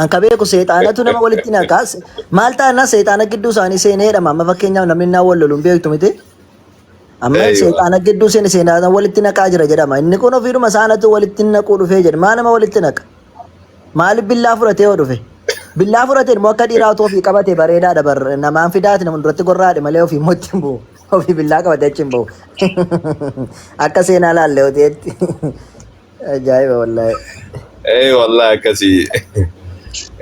An ka beeku seexaanatu nama walitti naqa. Maal taana seexaana gidduu isaanii seenee jedhama. Amma fakkeenyaaf namni naa wal lolu hin beektu miti. Amma Eeywa. seexaana gidduu seene seexaana walitti naqaa jira jedhama. Inni kun ofiidhuma isaanatu walitti naquu dhufee jedhe. Maa nama walitti naqa? Maaliif billaa fudhatee yoo dhufe? Billaa fudhatee immoo akka dhiiraa otoo ofii qabate bareedaadha bar namaan fidaati nama duratti gorraadhe malee ofii immoo itti hin bu'u. Ofii billaa qabate achi hin ba'u. Akka seenaa laalle hoteetti. Ajaa'iba wallaahi. Ee wallahi akkasii.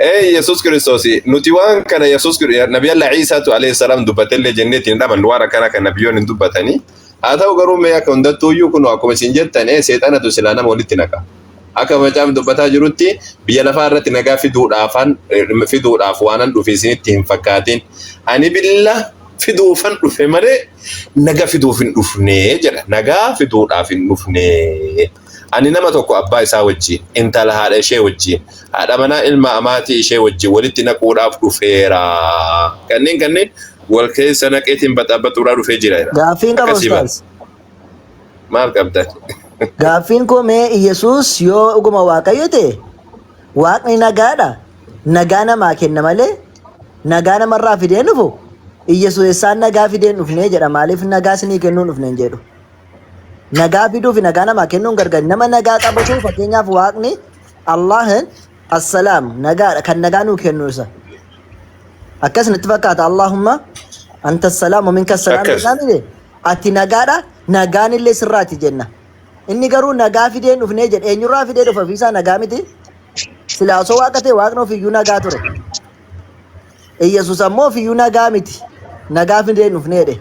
Ee Yesuus Kiristoos nuti waan kana Yesuus Nabi Allah Iisaatu alayhi salaam dubbatellee jenneetti hin dhabannu waan akkana kan nabiyyoon hin dubbatanii. Haa ta'u garuu mee akka hundattuu iyyuu kun akkuma isin jettan ee seexanatu silaa nama walitti naqa. Akka macaafni dubbataa jirutti biyya lafaa irratti nagaa fiduudhaafan fiduudhaaf waanan dhufe isinitti hin fakkaatin. Ani billa fiduufan dhufe malee naga fiduuf hin dhufne jedha. Nagaa fiduudhaaf hin dhufne. Ani nama tokko abbaa isaa wajjin, intala haadha ishee wajjin, haadha manaa ilma amaatii ishee wajjin walitti naquudhaaf dhufeera. Kanneen kanneen wal keessa naqeetiin baxaabaxuudhaa dhufee jira. Gaaffiin qaba Akkasii bara. ustaaz. Maal qabdan? Gaaffiin koo mee Iyyasuus yoo dhuguma Waaqayyo ta'e Waaqni nagaadha. Nagaa namaa kenna malee nagaa namarraa fidee hin dhufu. Iyyasuus eessaan nagaa fidee hin dhufnee jedha. Maaliif nagaa isinii kennuu hin dhufne hin jedhu. Nagaa fiduu fi nagaa namaa kennuun gargar. Nama nagaa qabatu fakkeenyaaf Waaqni Allahin Assalaam nagaadha kan nagaa nuu kennu isa. Akkas natti fakkaata Allahumma anta assalaam wa minka assalaam Akkas. jennaa miti. Ati nagaadha nagaan illee sirraati jenna. Inni garuu nagaa fidee hin dhufnee jedhe. Eenyurraa fidee dhufa ofiisaa nagaa miti. Silaa osoo waaqa ta'e waaqni ofiiyyuu nagaa ture. Iyyasuus ammoo ofiiyyuu nagaa miti. Nagaa fidee hin dhufnee jedhe.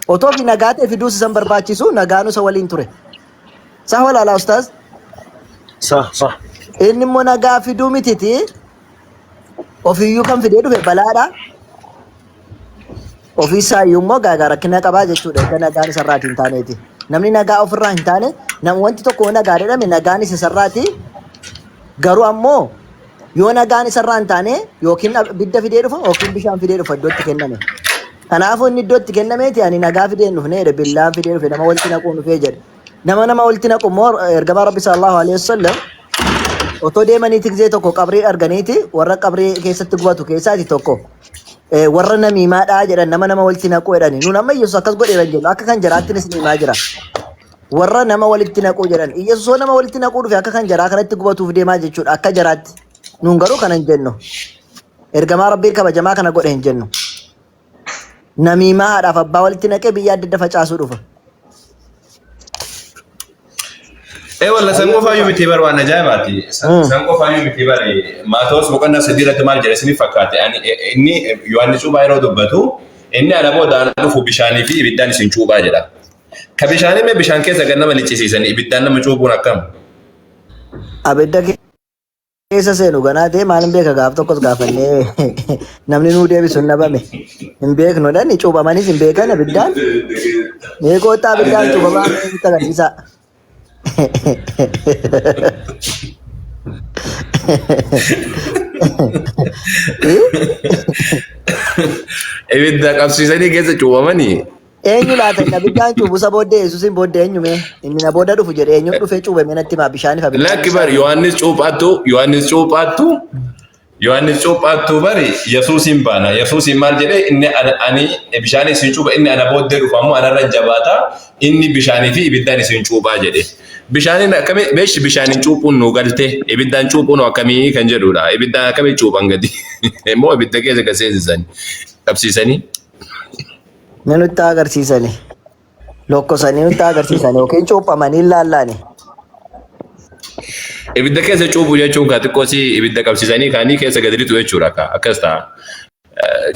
Otoo ofii nagaa ta'e fiduus isan barbaachisu nagaan isa waliin ture. Sah walaalaa ustaaz? Sah sah. Inni immoo nagaa fiduu mititi. Ofiiyyuu kan fidee dhufe balaadha. Ofiisaayyuu immoo gaagaa rakkina qabaa jechuudha. Erga nagaan isarraati hin taaneeti. Namni nagaa ofirraa hin taane nam wanti tokko yoo nagaa jedhame nagaan isa isarraati. Garuu ammoo yoo nagaan isarraa hin taane yookiin abidda fidee dhufa yookiin bishaan fidee dhufa iddootti kenname. Kanaafuu inni iddootti kennameeti ani nagaa fidee hin dhufne jedhe billaan fidee dhufe nama walitti naquun dhufee jedhe. Nama nama walitti naqu immoo ergamaa Rabbi sallallahu alaihi wasallam otoo deemanii tiksee tokko qabrii arganiiti warra qabrii keessatti gubatu keessaati tokko warra namiimaadhaa jedhan nama nama walitti naquu jedhani. Nuun amma Yesuus akkas godheera hin jennu akka kan jaraatti isin himaa jira. Warra nama walitti naquu jedhan. Yesuus yoo nama walitti naquu dhufe akka kan jaraa kanatti gubatuuf deemaa jechuudha akka jaraatti. Nuun garuu kana hin jennu. Ergamaa Rabbii kabajamaa kana godhe hin jennu. Namiimaa haadhaaf abbaa walitti naqee biyya adda adda facaasuu dhufa. Ee walla san qofaayyuu miti bar waan ajaa'ibaati. San qofaayyuu miti bar Maatewos boqonnaa 3 irratti maal jedha isiniif fakkaate ani inni Yohaannis cuuphaa yeroo dubbatu inni ana booda ana dhufu bishaanii fi ibiddaan isin cuuphaa jedha. Ka bishaanii mee bishaan keessa gad nama liccisiisanii ibiddaan nama cuuphuun akkam? Abidda keessa seenu ganaa ta'e maalin beeka gaaf tokkos gaafannee namni nuu deebisu hin dhabame. Hin beeknu dhani cuuphamanis hin beekan abiddaan. Mee koottaa abiddaan cuuphamaa nutti agarsiisaa. Ibidda qabsiisanii keessa cuuphamanii. Eenyu laata inni abiddaan cuubu isa booddee Yesuusin booddee eenyu mee? Inni na booda dhufu jedhe eenyu dhufee cuube mee natti himaa bishaaniif abiddaan Lakki ibsaa bar dhufe. Yohaannis cuuphaattu Yohaannis cuuphaattu Yohaannis cuuphaattu bari Yesuusin baana Yesuusin maal jedhe inni ana ani bishaan isin cuupha inni ana booddee dhufu ammoo anarra hin jabaata inni bishaanii fi ibiddaan isin cuuphaa jedhe. Bishaaniin akkamii beeshi bishaaniin cuuphuun nu galte ibiddaan cuuphuun akkamii kan jedhudha ibiddaan akkamii cuuphan gadi immoo ibidda keessa gad seensisanii qabsiisanii. Mee nutti haa agarsiisani. Lokkosanii nutti haa agarsiisani yookiin cuuphamanii laallaani. Ibidda keessa cuuphuu jechuun kaa xiqqoo si ibidda qabsiisanii kaanii keessa gadi lixu jechuudha kaa akkas ta'a.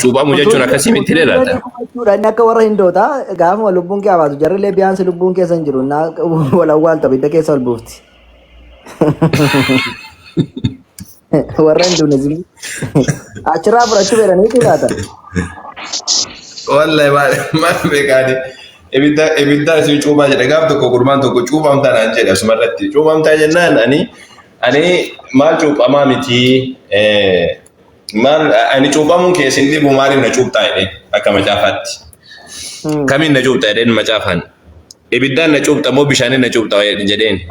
Cuuphamuu jechuun akkasii miti Utuu laata. jechuudha inni akka warra hindootaa gaafuma lubbuun kee habaatu jarrillee biyaansi lubbuun keessa hin jiru naa wal awwaaltu abidda keessa ol buufti. Warra Induunezii achirraa fudhachuu fedhaniitu laata? Wallahi maal maal beekaani ibidda ibidda isin cuuphaa jedhe gaaf tokko gurbaan tokko cuuphamtaa naan jedhe asuma irratti cuuphamtaa jennaan ani ani maal cuuphamaa miti maal ani cuuphamuun kee isin dhibu maaliif na cuuptaa jedheen akka macaafaatti. Kamiin na cuupta jedheen macaafaan ibiddaan na cuupta moo bishaaniin na cuupta jedheen.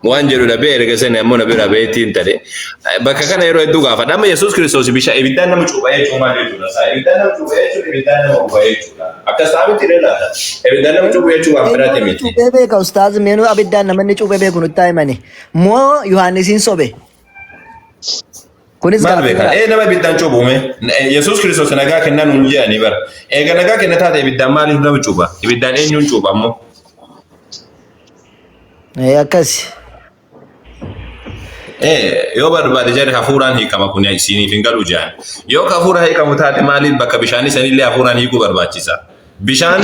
Waan jedhu dhabee erga sani ammoo na bira beetiin ta'e. Bakka kana yeroo hedduu gaafadha. Amma Yesuus Kiristoos bishaan ibiddaan nama cuupha jechuun maal jechuudha? Saa ibiddaan nama cuupha jechuun ibiddaan nama guba jechuudha. Akkas ta'a miti ree laata? Ibiddaan nama cuuphu jechuun waan biraati Eenyutu miti. cuuphee beeka ustaaz meenuu abiddaan namni cuuphee beeku nutti haa himani. Moo Yohaannisiin sobe? Kunis Maal gaaffii beekan? biraati. Ee nama ibiddaan cuuphume. Yesuus Kiristoos nagaa kennaa nuun jedhanii bara. Eega nagaa kenna taate ibiddaan maaliif nama cuupha? Ibiddaan eenyuun cuupha ammoo? Ee akkasi. Ee yoo barbaade jarri hafuuraan hiikama kun isiniif hin galu jedhan. Yoo ka hafuuraan hiikamu taate maaliif bakka bishaanii sanillee hafuuraan hiikuu barbaachisa? Bishaan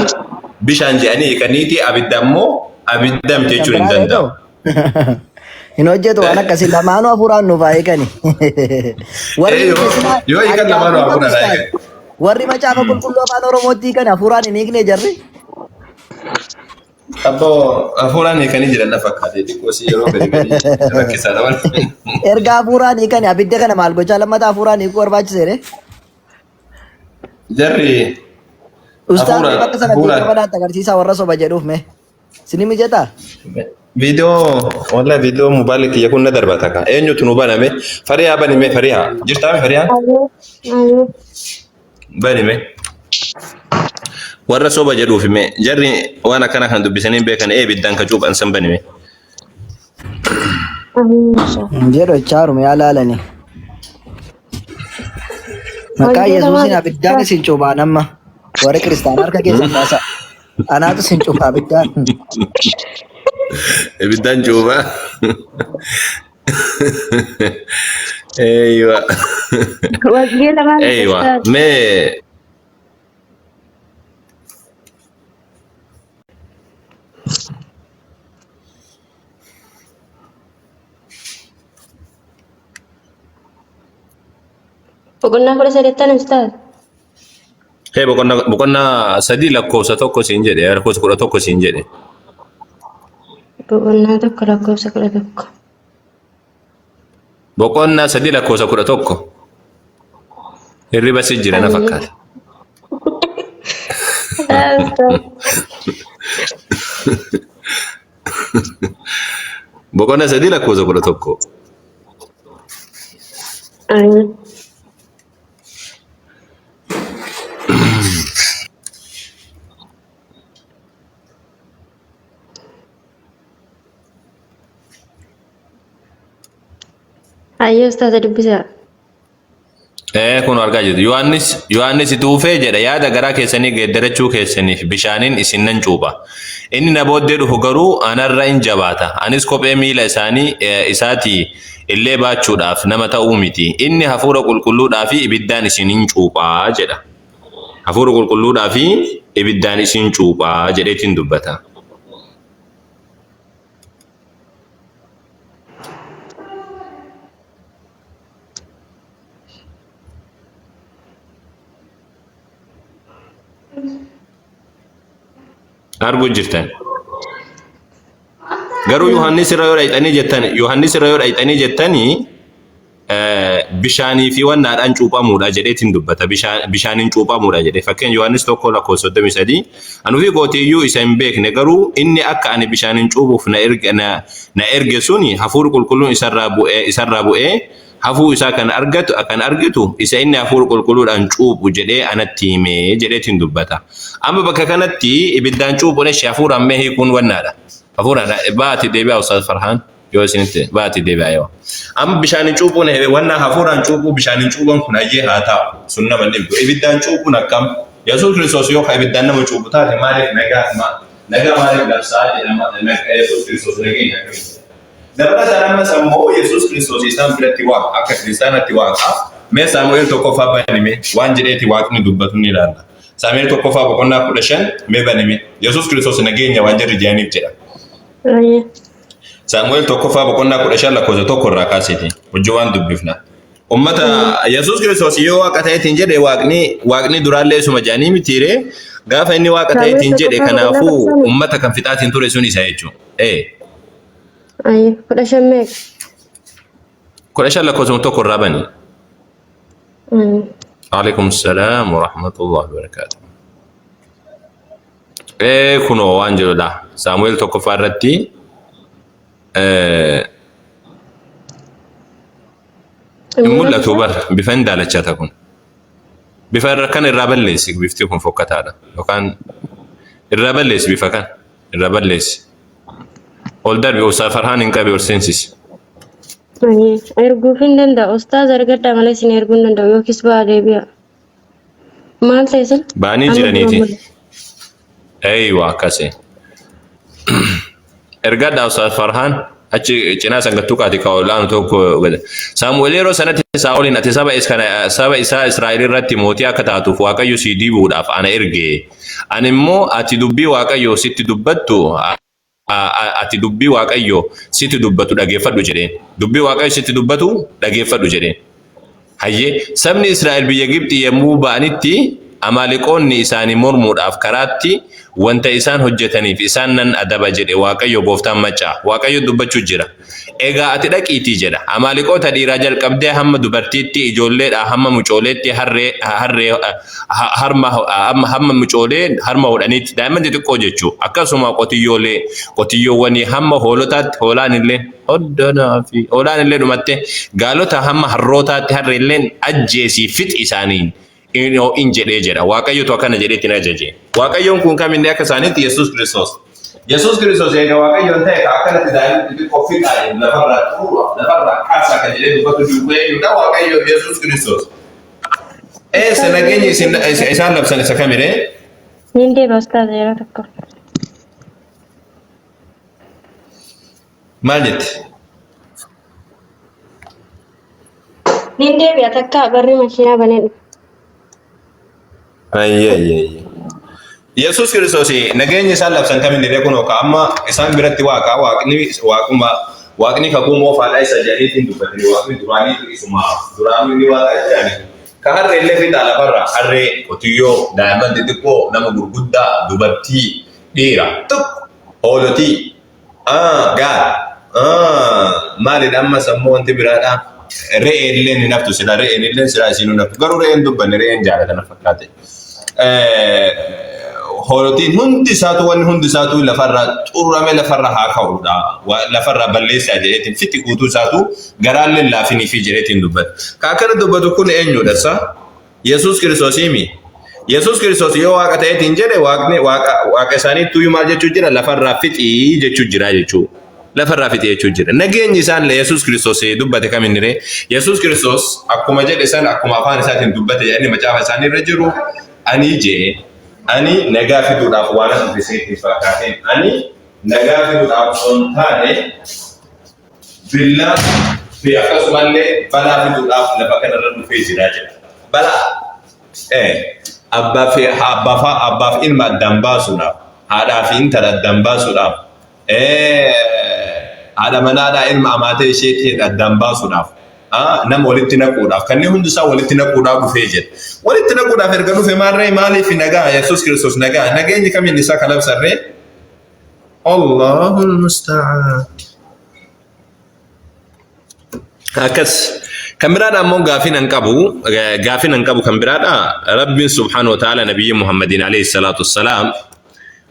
bishaan jedhanii hiikaniiti abidda ammoo abidda miti Kan jechuun hin biraa danda'amu. beekoo? Hin hojjetu waan akkasii lamaanuu hafuuraan nuuf haa hiikani. Warri Ee yoo silaa yoo ani hiikan lamaanuu gaaffii qabu hafuuraan haa ustaaz. hiikan. Warri macaafa qulqulluu afaan Oromootti hiikan hafuuraan hin hiikne jarri. Abboo hafuuraan hiikanii jiran na fakkaate xiqqoo si yeroo gadi gadi rakkisaadha malee. Erga hafuuraan hiikani abidda kana maal gochaa lammata hafuuraan hiikuu barbaachise ree? Jarri Ustaaz mee hafuuraan bakka sana viidiyoo hafuuraan banaatti agarsiisaa warra soba jedhuuf mee. Sini mijataa? Viidiyoo wallahi viidiyoo mobaayilii kiyya kun na darbata ka eenyutu nu baname fariyaa banime fariyaa jirtaame fariyaa Ayyee. banime warra soba jedhuuf hime jarri waan akkana kan dubbisanii hin beekan ee ibiddaan ka cuuphan san banime Ayyee. Hin jedhu jechaarum yaa laalani. Maqaa Wangeela Yesuusiin maal abiddaan isin cuuphaan amma. Warri kiristaanaa harka keessan baasaa. Anaatu isin cuupha abiddaan. Ibiddaan cuuphaa. Eeywa. Wangeela maal Eeywa. ustaaz? Mee Boqonnaa 18 ustaaz. Hee boqonnaa 3 lakkoofsa 1 siin jedhe lakkoofsa 11 siin jedhe. Boqonnaa 1 lakkoofsa 11. Boqonnaa 3 lakkoofsa 11. Hirriba si jira na Ayyee. fakkaata. Ustaaz. Boqonnaa 3 lakkoofsa 11. Ayyee. Ayyee ustaaza dubbisaa. Ee kun argaa jirtu. Yohaannis tuufee jedha yaada garaa keessanii geeddarachuu keessaniif bishaaniin isin nan cuupha. Inni na booddee dhufu garuu anarra in jabaata. Anis kophee miila isaanii isaatii illee baachuudhaaf nama ta'uu miti. Inni hafuura qulqulluudhaa fi ibiddaan isin in cuupha jedha. Hafuura qulqulluudhaa fi ibiddaan isin cuupha jedheetiin dubbata. Arguu jirtan. Garuu Yohaannis irra yoo dhayxanii jettan Yohaannis irra yoo dhayxanii jettanii bishaanii fi wannaadhaan cuuphamuudha jedheetiin dubbata. Bishaaniin cuuphamuudha jedhe. Fakkeenya Yohaannis 1 lakkoofsa 33 ani ofii kootiiyyuu isa hin beekne garuu inni akka ani bishaaniin cuuphuuf na erge na erge suni hafuurri qulqulluun isarraa bu'ee hafuu isaa kan argatu kan argitu isa inni hafuura qulqulluudhaan cuuphu jedhee anatti hime jedheetiin dubbata. Amma bakka kanatti ibiddaan cuuphuun ishee hafuuraan mee hiikuun wannaadha. Hafuuraan baati deebi'aa Ustaaz Farhaan yoo isinitti baati deebi'aa yoo. Amma bishaaniin cuuphuun wannaa hafuuraan cuuphuu bishaaniin cuuphan kun hayyee haa taa'u sun nama hin dhibdu. Ibiddaan cuuphuun akkam? Yesuus Kiristoos yoo ka ibiddaan nama cuuphu taate maaliif nagaa nagaa maaliif labsaa jedhama Yesuus Kiristoos nageenya akkamitti? Dabalataan ammas ammoo Yesuus Kiristoos isaan biratti Waaqa, akka kiristaanatti Waaqa. Mee Saamu'eel tokkoffaa bani mee waan jedheeti Waaqni dubbatu ni ilaalla. Saamu'eel tokkoffaa boqonnaa 15 mee bani mee. Yesuus Kiristoos nageenya waan jarri jedhaniif jedha. Ayyee. Saamu'eel tokkoffaa boqonnaa 15 lakkoofsa 1 irraa kaaseeti. Hojii waan dubbifna. Ummata Yesuus Kiristoos yoo Waaqa ta'eetiin jedhe Waaqni Waaqni duraallee isuma jedhanii mitiiree gaafa inni Waaqa Saamu'eel ta'eetiin jedhe tokkoffaa boqonnaa kanaafuu 15. ummata kan fixaatiin ture sun isa jechuudha. Ee. Ayyee. 15 meeqa? 15 lakkoofsuma 1 irraa bani. Ayyee. Alaikum salaam wa rahmatullahi wa barakaatuh. Ee kunoo waan jedhudha. Saamu'eel tokkoffaa irratti Hin Hin mul'atu mul'atu isaa? bar bifa hin daalachata kun. Bifa irra kan irraa balleessi bifti kun fokkataadha. Yookaan irraa balleessi bifa kan irraa balleessi. Ol darbi obsaa Farhaan hin qabi ol seensisi. Ayyee. Erguuf hin danda'u. Ustaaza ergadhaa malee isin erguu hin danda'u. Yookiis ba'aa deebi'a. Maal ta'e sila? Ba'anii Amma duraan jiraniiti. mul'ata. Eeywa akkasi. Ergadhaa Ustaaz Farhaan achi cinaa san gattuu kaati ka olaanu tokko gad. Saamu'eel yeroo sanatti Saa'oliin ati saba is kana saba isaa Israa'el irratti mootii akka taatuuf Waaqayyo sii dibuudhaaf ana erge. Ani immoo ati dubbii Waaqayyo sitti dubbattu ati dubbii Waaqayyo sitti dubbatu dhageeffadhu jedheen. Dubbii Waaqayyo sitti dubbatu dhageeffadhu jedheen. Hayyee, sabni Israa'el biyya Gibxii yommuu ba'anitti Amaaleqoonni isaanii mormuudhaaf karaatti wanta isaan hojjetaniif isaan nan adaba jedhe Waaqayyo gooftaan maccaa. Waaqayyo dubbachuu jira. Egaa ati dhaqiitii jedha. Amaaleqoota dhiiraa jalqabdee hamma dubartiitti, ijoolleedhaa hamma mucooleetti, harree, harree, harma, hamma mucoolee harma hodhaniitti, daa'imman xixiqqoo jechuu, akkasuma qotiyyoolee, qotiyyoowwanii hamma hoolotaatti, hoolaan illee, hoddanaa fi hoolaan illee dhumatte, gaalota hamma harrootaatti, harree illeen ajjeesii fixi isaaniin in jedhee jedha. Waaqayyotu akkana jedhee ittiin ajaje. Waaqayyoon kun kaminni akka isaaniitti Yesuus Kiristoos. Yesuus Kiristoos eega Waaqayyoon ta'e ka akkanatti daa'imni xixiqqoo fixaa jedhu lafarraa xuruura lafarraa kaasaa kan jedhee dubbatu jiru kun eenyudha? Waaqayyo Yesuus Kiristoos. Eessa nageenyi isin isaan labsan isa kamiree? Niin deebi'a ustaaza yeroo tokko. Maal jette? Niin deebi'a takka barri makiinaa banee dhufa. Ayyee ayyee ayyee. Yesuus Kiristoos nageenyi isaan labsan kamin illee kunoo ka amma isaan biratti waaqa waaqni waaquma waaqni kakuu moofaadha isa jedhaniitiin dubbatanii waaqni duraaniitu isuma duraanuu inni waaqa jedhani ka harree illee fixaa lafarra harree qotiyyoo daa'imman xixiqqoo nama gurguddaa dubartii dhiira tokko hoolotii Ah, gaal. Ah, maalidha ammas ammoo wanti biraadha. Re'een illee ni naftu sila re'een illee silaa isiin hin naftu. Garuu re'een dubbanne re'een jaalata na fakkaate. Hoolotiin hundi isaatu wanni hundi isaatu lafarraa xurrame lafarra haa ka'uudha. Lafarraa balleessaa jedheetiin fixi guutuu isaatu garaallee laafinii fi jedheetiin dubbata. Ka akkana dubbatu kun eenyudha sa? Yesuus Kiristoosiimi. Yesuus Kiristoos yoo waaqa ta'eetiin jedhe waaqni waaqa waaqa isaaniittuyyuu maal jechuu jira lafarraa fixii jechuu jira jechuu. Lafarraa fixii jechuu jira. Nageenyi isaan Yesuus Kiristoos dubbate kaminni ree? Yesuus Kiristoos akkuma jedhe san akkuma afaan isaatiin dubbate jedhanii macaafa isaanii irra jiru ani jee ani nagaa fiduudhaaf waan as dhufe isinitti hin fakkaatin ani nagaa fiduudhaaf osoo hin taane billaa fi akkasumallee balaa fiduudhaaf lafa kanarra dhufee jira jedha. Balaa abbaa fi abbaaf ilma addaan baasuudhaaf, haadhaa fi intala addaan baasuudhaaf, haadha manaadhaa ilma amaatee isheetiin addaan baasuudhaaf, nama walitti naquudhaaf, kanneen hundi isaa walitti naquudhaaf dhufee jedha. Walitti naquudhaaf erga dhufe maarree maaliif nagaa Yesuus Kiristoos nagaa nageenyi kamiin isaa kalabsarree? Allahul musta'aan. Akkas. Kan biraadha ammoo gaafii nan qabu, gaafii nan qabu kan biraadha. Rabbiin subhaanahu wa ta'ala nabiyyi Muhammadin alayhi salaatu wassalaam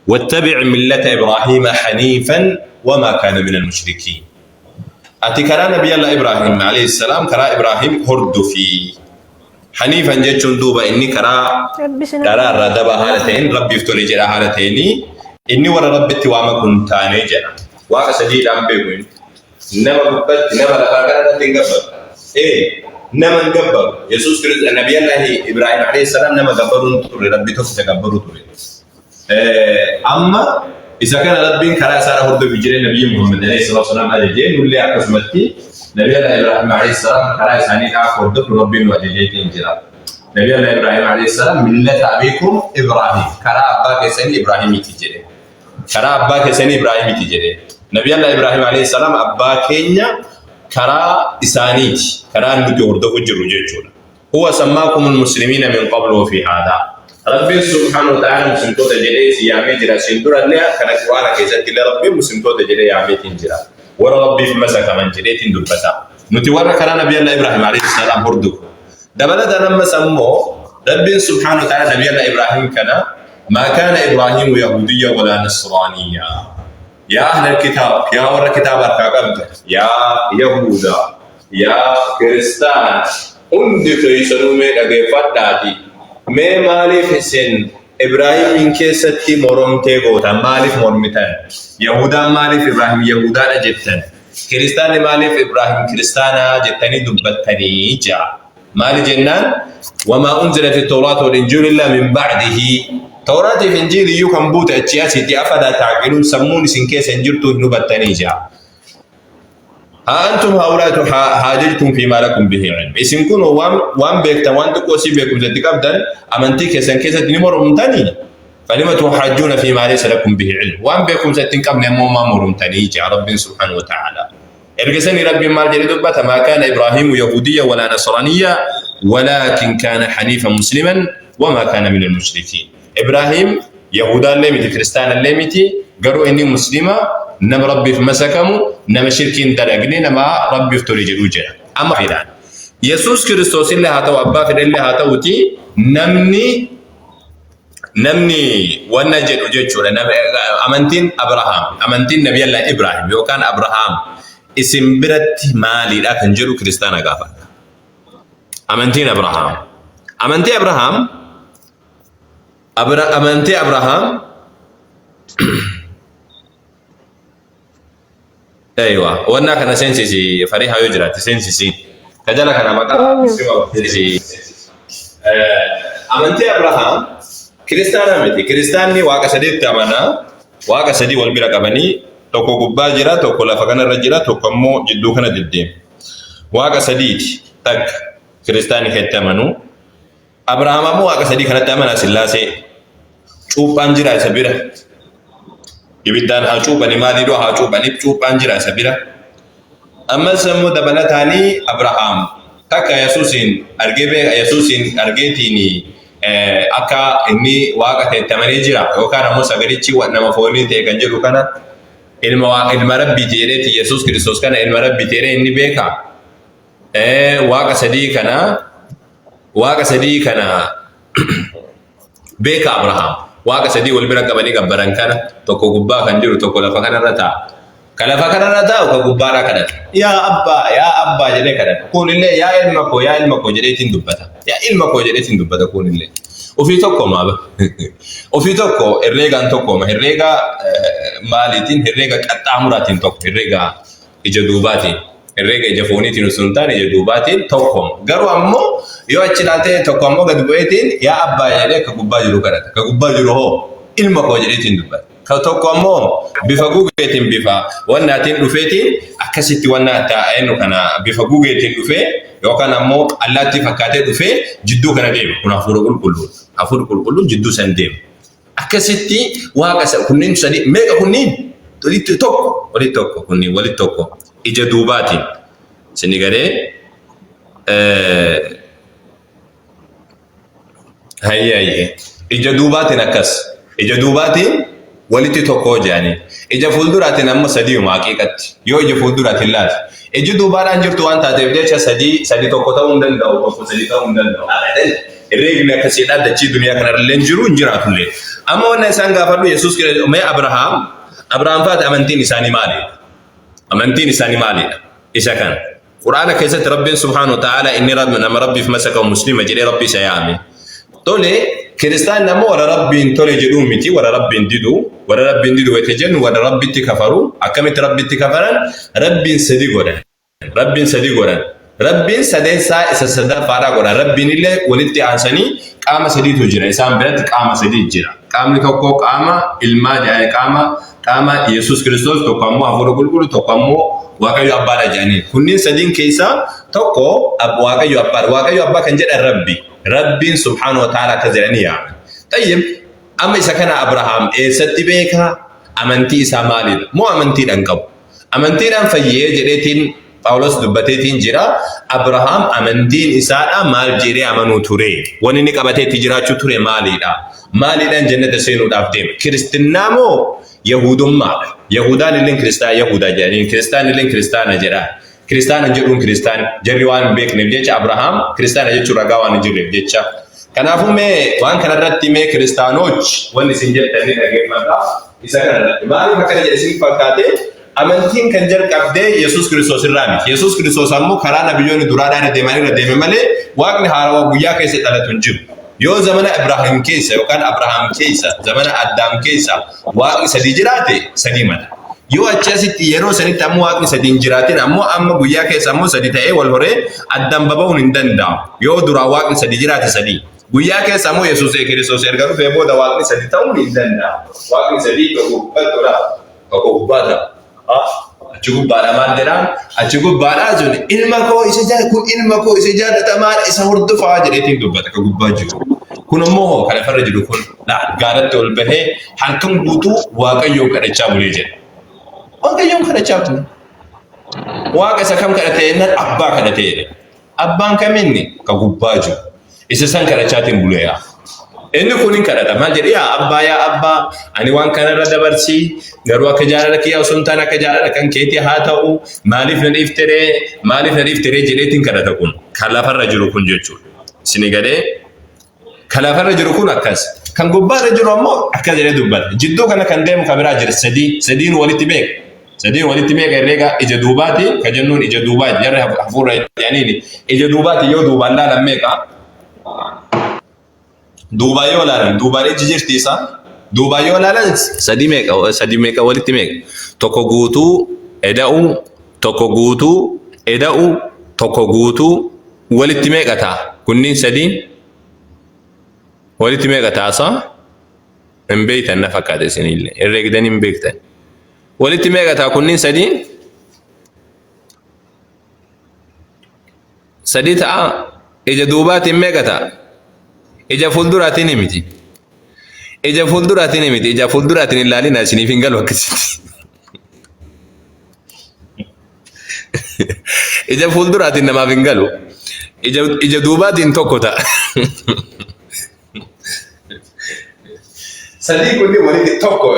wattabi' millata Ibraahiima haniifan wamaa kaana minal mushrikiin. Ati karaa nabiyyi Allah Ibraahim alayhi salaam karaa Ibraahim hordofi. Haniifan jechuun duuba inni karaa Rabbi isin dharaa irraa dabaa haala ta'een Rabbiif tole jedhaa haala ta'een inni warra Rabbitti waama kun taanee jedha. Waaqa sadiidhaan beeku inni. Nama gubbatti nama lafaa kana irratti hin gabbaru. Ee nama hin gabbaru. Yesuus Kiristoos Nabiyallaahi Ibraahim alayhi salaam nama gabbaruu hin turre Rabbi tokkicha gabbaruu ture. Amma isa kana Rabbiin karaa isaadha hordofi jedhee Nabiyyi Muhammad alayhi salaatu wasalaam ajajee nullee akkasumatti Nabi Allah Ibrahim alayhi salaam karaa isaanii akka hordofnu Rabbiin nu ajajeetiin jira. Nabi Allah Ibrahim alayhi salaam millata abiikum Ibrahim karaa abbaa keessanii Ibrahimiiti jedhe. Karaa abbaa keessanii Ibrahimiiti jedhe. Nabi Allah Ibrahim alayhi salaam abbaa keenya karaa isaaniiti karaa nuti hordofu jirru jechuudha. Huwa sammaakumul muslimiina min qablu wa fi haadhaa. Rabbiin subhaanahu wa ta'aala muslimtoota jedhee isin yaamee jira. Isin durallee kana Qur'aana keessatti illee Rabbiin muslimtoota jedhee yaameetiin jira. Warra Rabbiif masakaman jedheetiin dubbata. Nuti warra karaa Nabii Allah Ibraahim alayhi salaam hordofu. Dabalataan ammas ammoo Rabbiin subhaanahu wa ta'aala Nabii Allah Ibraahim kana maa kaana Ibraahiimu yahuudiyya walaa nasraaniyya. Yaa ahlal kitaab, yaa warra kitaaba harkaa qabdan, yaa Yahuudaa, yaa Kiristaana, hundi keessanuu mee dhageeffadhaati. Mee maaliif isin Ibraahimiin keessatti moromtee gootan? Maaliif mormitan? Yahudaan maaliif Ibraahim Yahudaadha jettan? Kiristaanni maaliif Ibraahim kiristaanaa jettanii dubbattanii ja'a. Maali jennaan wamaa unzilati tawraatu wal injiilu illaa min ba'dihi. Tawraatiif injiil iyyuu kan buute achii asiiti afalaa ta'qiluun sammuun isin keessa hin jirtu hin hubattanii ja'a. Haa antum haa'ulaa'i haajajtum fi maa lakum bihi ilm. Isin kun waan beektan waan xiqqoo isii beekumsa itti qabdan amantii keessan keessatti ni moromtanii. Falima tuhaajjuuna fi maa laysa lakum bihi ilm. Waan beekumsa itti hin qabne ammoo maa moromtanii jaa Rabbiin subhaanahu wa ta'ala. Erga sanii Rabbiin maal jedhee dubbata? Maa kaana Ibraahiimu yahuudiyya walaa nasraaniyya walaakin kaana haniifa musliman wamaa kaana minal mushrikiin. Ibraahiim Yahudaallee miti kiristaanallee miti garuu inni muslima nama Rabbiif masakamu nama shirkii hin dalagne nama Rabbiif tole jedhuu jedha. Amma fedhaan. Yesuus Kiristoos illee haa ta'u abbaa fedhellee haa ta'uti namni namni wanna jedhu jechuudha. Amantiin Abrahaam amantiin Nabiyallaa Ibraahim yookaan Abrahaam isin biratti maalidha kan jedhu kiristaana gaafadha. Amantiin Abrahaam. Amantii Abrahaam Amantii Abrahaam Eeywa, wannaa kana seensisi farihaa yoo jiraate seensisi. Ka jala kana maqaa Eenyu? seensisi. Amantii Abrahaam kiristaanaa miti. Kiristaanni waaqa sadiitti amana. Waaqa sadii wal bira qabanii tokko gubbaa jira, tokko lafa kanarra jira, tokko ammoo jidduu kana deddeema. Waaqa sadiiti takka kiristaanni kan itti amanu. Abrahaam ammoo waaqa sadii kanatti amanaa Sillaasee. Cuuphaan jira isa bira. Ibiddaan haa cuuphani maaliidhoo haa cuuphani cuuphaan jira isa bira. Ammas immoo dabalataanii Abrahaam takka Yesuusiin argee beeka Yesuusiin argeetiin akka inni waaqa ta'etti amanee jira yookaan ammoo sagalichi nama foonii ta'e kan jedhu kana ilma ilma rabbiiti jedheeti Yesuus Kiristoos kana ilma rabbiiti jedhee inni beeka. Waaqa sadii kana Waaqa sadii kana beeka Abrahaam. Waaqa sadii wal bira qabanii gabbaran kana tokko gubbaa kan jiru tokko lafa kanarra taa'a. Ka lafa kanarra taa'u ka gubbaadhaa kadhata. Yaa abbaa yaa abbaa jedhee kadhata. Kunillee yaa ilma koo yaa ilma koo jedheetiin dubbata. Yaa ilma koo jedheetiin dubbata kunillee. Ofii tokko maaba. Ofii tokko herreegaan tokkoma. Herreega maaliitiin herreega qaxxaamuraatiin tokko herreega ija duubaatiin herreega ija fooniitiin osoo hin taane ija duubaatiin tokko garuu ammoo yoo achi ilaaltee tokko ammoo gad bu'eetiin yaa abbaa jedhee akka gubbaa jiru kadhata ka gubbaa jiru hoo ilma koo jedheetiin dubbata ka tokko ammoo bifa gugeetiin bifa wannaatiin dhufeetiin akkasitti wannaa taa'een kana bifa gugeetiin dhufee yookaan ammoo allaattii fakkaatee dhufee jidduu kana deema kun hafuura qulqulluudha hafuurri qulqulluun jidduu san deema Akkasitti waaqa isa kunniin sadii meeqa kunniin walitti tokko walitti tokko kunniin walitti tokko ija duubaatiin isin garee hayyee hayyee ija duubaatiin akkas ija duubaatiin walitti tokko jedhanii ija fuulduraatiin amma sadiuma haqiiqatti yoo ija fuulduraatiin laate iji duubaadhaan jirtu waan taateef jecha sadii sadi tokko ta'uu hin danda'u tokko sadi ta'uu hin danda'u abadan Herreegni akkasiidha dachii duniyaa kanarra hin jiru hin jiraatullee. Amma wanna isaan gaafadhu Yesuus mee Abrahaam Abrahaam faati amantiin isaanii maalidha? Amantiin isaanii maalidha? Isa kana. Quraana keessatti Rabbiin subhaanahu wa ta'ala inni nama Rabbiif masaka muslima jedhee Rabbi isa yaame. Tole kiristaanni ammoo warra Rabbiin tole jedhuu miti warra Rabbiin didu warra Rabbiin didu wayita jennu warra Rabbitti kafaru akkamitti Rabbitti kafaran Rabbiin sadi godhan. Rabbiin sadii godhan. Rabbiin sadeessaa isa sadaffaadhaa godhan. Rabbiin illee walitti aansanii qaama sadiitu jira. Isaan biratti qaama sadii jira. Qaamni tokko qaama ilmaa jedhanii qaama qaama Yesuus Kiristoos tokko ammoo Hafuura Qulqulluu tokko ammoo Waaqayyo Abbaadha jedhanii. Kunniin sadiin keessaa tokko Waaqayyo Abbaadha. Waaqayyo Abbaa kan jedhan Rabbi. Rabbiin subhaanahu wa ta'ala akkas jedhanii yaaman. Tayyib amma isa kana Abrahaam eessatti beekaa? Amantii isaa maalidha? Moo amantiidhaan qabu? Amantiidhaan fayyee jedheetiin Phaawulos dubbateetiin jira. Abrahaam amantiin isaadha maal jedhee amanuu ture? Wanni inni qabatee itti jiraachuu ture maalidha? Maaliidhaan jannata seenuudhaaf deema? Kiristinnaa moo Yahuudummaadha? Yahudaan illee kiristaan Yahudaa jedhaniin kiristaan illee kiristaana jedha. Kiristaana jedhuun kiristaan jarri waan hin beekneef jecha Abrahaam kiristaana jechuun ragaa waan hin jirreef jecha. Kanaafuu mee waan kanarratti mee kiristaanoch wanni isin jettan ni dhaggeeffadha. Isa kanarratti maaliif akkana jedhe isin fakkaate amantiin kan jalqabde Yesuus Kiristoos irraa miti. Yesuus Kiristoos ammoo karaa nabiyyoonni duraadhaan irra deeman irra deeme malee waaqni haarawaa guyyaa keessa dhalatu hin jiru. Yoo zamana Ibraahim keessa yookaan Abrahaam keessa zamana Addaam keessa waaqni sadii jiraate sadii mala. Yoo achi asitti yeroo sanitti ammoo waaqni sadii hin jiraatin ammoo amma guyyaa keessa ammoo sadii ta'ee wal horee addaan baba'uun hin danda'amu. Yoo duraan waaqni sadii jiraate sadii. Guyyaa keessa ammoo Yesuus Kiristoos erga dhufee booda waaqni sadii ta'uun hin danda'amu. Waaqni sadii tokko gubbattudha. Tokko gubbaadha. Achi gubbaadha maal jedhaa? Achi gubbaadhaa sun ilma koo isa jaal kun ilma koo isa jaalatamaa isa hordofaa jedheetiin dubbata ka gubbaa jiru. Kun ammoo hoo kan lafarra jiru kun gaaratti ol bahee halkan guutuu Waaqayyoon kadhachaa bulee jedha. Waaqayyoon kadhachaa bule. Waaqa isa kam kadhate jennaan abbaa kadhate jedhe. Abbaan kaminni ka gubbaa jiru. Isa san kadhachaatiin bulee yaa. Inni kun hin kadhata. Maal jedhe yaa abbaa yaa abbaa ani waan kanarra dabarsi garuu akka jaalala kiyyaa osoo hin taane akka jaalala kan keetii haa ta'u maaliif na dhiifteree maaliif na dhiifteree jedheetiin kadhata kun kan lafarra jiru kun jechuudha. Isin galee Kan lafarra jiru kun akkas. Kan gubbaarra jiru ammoo akkas jedhee dubbata. Jidduu kana kan deemu kan biraa jira. Sadii. Sadiin walitti meeqa? Sadiin walitti meeqa herreega ija duubaati kan jennuun ija duubaati. Jarri hafuurra jedhaniini. Ija duubaati yoo duubaan laalan meeqa? Duubaan yoo laalan duubaan iji jirti isaa. Duubaan yoo laalan sadii meeqa? Sadii meeqa walitti meeqa? Tokko guutuu eda'uu tokko guutuu eda'uu tokko guutuu Walitti meeqa ta'a? Kunniin sadiin walitti meeqa taasa? Hin beektan na fakkaata isinillee. Herreegdanii hin beektan. Walitti meeqa ta'a kunniin sadiin? Sadii ta'a. Ija duubaatiin meeqa ta'a? Ija fuulduraatiin miti. Ija fuulduraatiin miti. Ija fuulduraatiin hin ilaalina isiniif hin galu akkasitti. Ija fuulduraatiin namaaf hin galu. Ija, ija duubaatiin tokko ta'a. Sadii kunni walitti tokko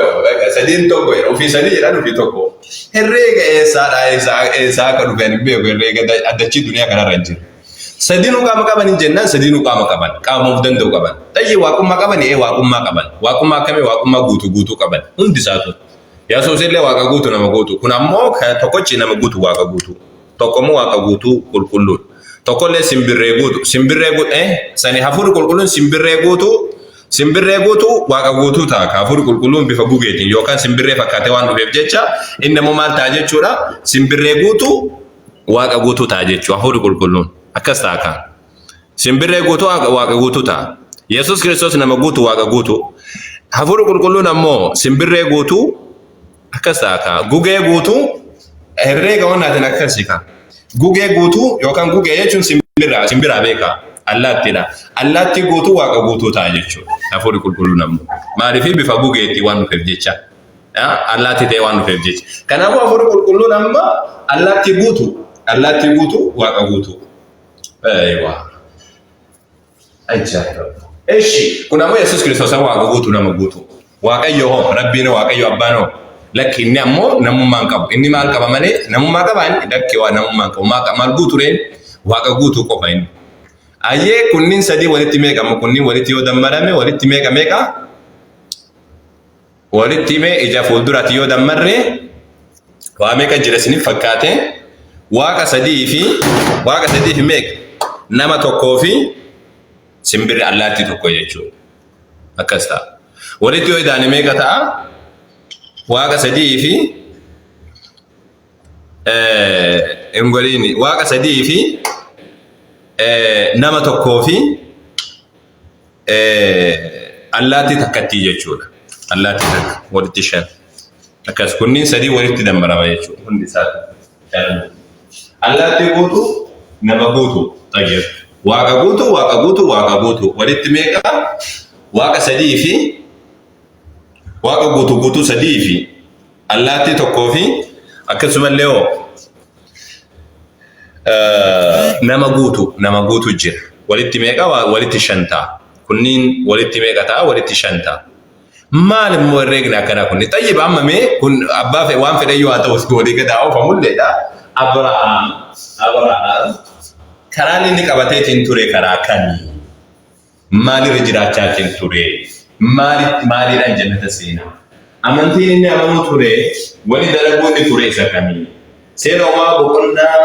sadiin tokko jedha. Ofii sadii jedhan ofii tokko. Herreega eessaadhaa eessaa eessaa akka dhufe ani hin beeku herreega addachii duniyaa kanarra hin jiru. Sadiinuu qaama qaban hin jennaan sadiinuu qaama qaban qaama of danda'u qaban. Xayyi waaqummaa qaban ee waaqummaa qaban. Waaqummaa akkamii waaqummaa guutuu guutuu qaban hundi isaatu. Yesuus illee waaqa guutu nama guutu. Kun ammoo tokkochi nama guutu waaqa guutu. Tokko immoo waaqa guutuu qulqulluudha. Tokkollee simbirree guutu. Simbirree guutu eh sani hafuurri qulqulluun simbirree guutu simbirree guutu waaqa guutuu ta'a. Ka hafuurri qulqulluun bifa gugeetiin yookaan simbirree fakkaatee waan dhufeef jecha inni immoo maal ta'a jechuudha. Simbirree guutu waaqa guutuu ta'a jechuudha hafuurri qulqulluun akkas ta'a kaan. Simbirree guutuu waaqa guutuu ta'a. Yesuus Kiristoos nama guutuu waaqa guutuu. Hafuurri qulqulluun ammoo simbirree guutuu akkas ta'a kaa. Gugee guutuu herreega wannaatiin akkasii kaa. Gugee guutuu yookaan gugee jechuun simbirraa simbiraa beekaa. Allaattiidha. Allaattii guutuu waaqa guutuu ta'a jechuudha. Hafuurri qulqulluun ammoo. Maaliif bifa gugeetti waan dhufeef jecha. Allaattii ta'ee waan dhufeef jecha. Kanaafuu hafuurri qulqulluun amma allaattii guutuu allaattii guutuu waaqa guutuu. Eewa. Ajaa'iba. Eshi kun ammoo Yesuus Kiristoos waaqa guutuu nama guutuu. Waaqayyo hoo Rabbiin hoo Waaqayyo abbaan hoo lakki inni ammoo namummaa hin qabu. Inni maal qaba malee namummaa qaba inni lakki waa namummaa hin qabu. Maal guutuu reen waaqa guutuu qofa inni. Ayyee kunniin sadii walitti meeqa ammoo kunniin walitti yoo dammarame walitti meeqa meeqa Walitti mee ija fuulduraatti yoo dammarre waa meeqa jira isiniif fakkaate? Waaqa sadii fi waaqa sadii fi meeqa? Nama tokkoo fi simbirri allaattii tokko jechuudha. Akkas ta'a. Walitti yoo idaane meeqa ta'a? Waaqa sadii fi hin godhiini. Waaqa sadii fi nama tokkoo fi allaattii takkattii jechuudha. Allaattii takka walitti shan. Akkas kunniin sadii walitti dammarama jechuudha. Hundi isaati. Allaattii guutuu nama guutuu xayyib. Waaqa guutuu waaqa guutuu waaqa guutuu walitti meeqa? Waaqa sadii fi waaqa guutuu guutuu sadii fi allaattii tokkoo fi akkasumallee hoo nama guutu nama guutu jira. Walitti meeqa walitti shan ta'a. Kunniin walitti meeqa ta'a walitti shan ta'a. Maal immoo herreegni akkanaa kun? Xayyiba amma mee kun abbaa fedhe waan fedhe yoo haa ta'u walii gad haa oofamulleedha. Abrahaam Abrahaam karaan inni qabateetiin ture karaa kamii? Maalirra jiraachaatiin ture? Maalitti maaliidhaan jannata seena? Amantiin inni amanuu ture, wani dalaguu inni ture isa kami? Seera Uumamaa boqonnaa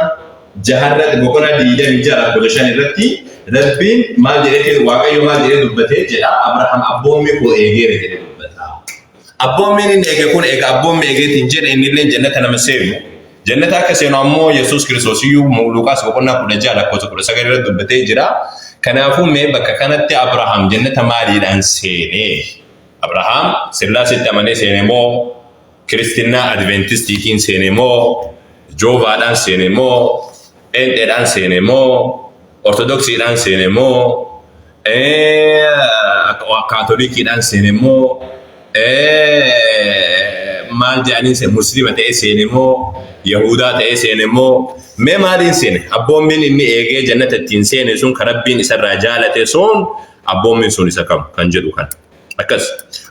jaharratti boqonnaa 26 lakkoofsa 5 irratti Rabbiin maal jedheetiin Waaqayyo maal jedhee dubbatee jedha Abrahaam abboommii koo eegeera jedhee dubbata. Abboommiin inni eege kun eega abboommi eegeetiin jedhe innillee jannata nama seenu. Jannata akka seenu ammoo Yesuus Kiristoos iyyuu Luqaas boqonnaa 16 lakkoofsa 19 irratti dubbatee jira. Kanaafuu mee bakka kanatti Abrahaam jannata maaliidhaan seene? Abrahaam Sillaaseetti amanee seene moo Kiristinnaa Adventistiitiin seene moo Joovaadhaan seene moo Pheenxeedhaan seene moo Ortodoksiidhaan seene moo Kaatolikiidhaan seene moo maal jedhanii seene Musliima ta'ee seene moo Yahudaa ta'ee seene moo mee maaliin seene abboommiin inni eegee jannata ittiin seene sun kan Rabbiin isarraa jaalate sun abboommiin sun isa kam kan jedhu kana. Akkas.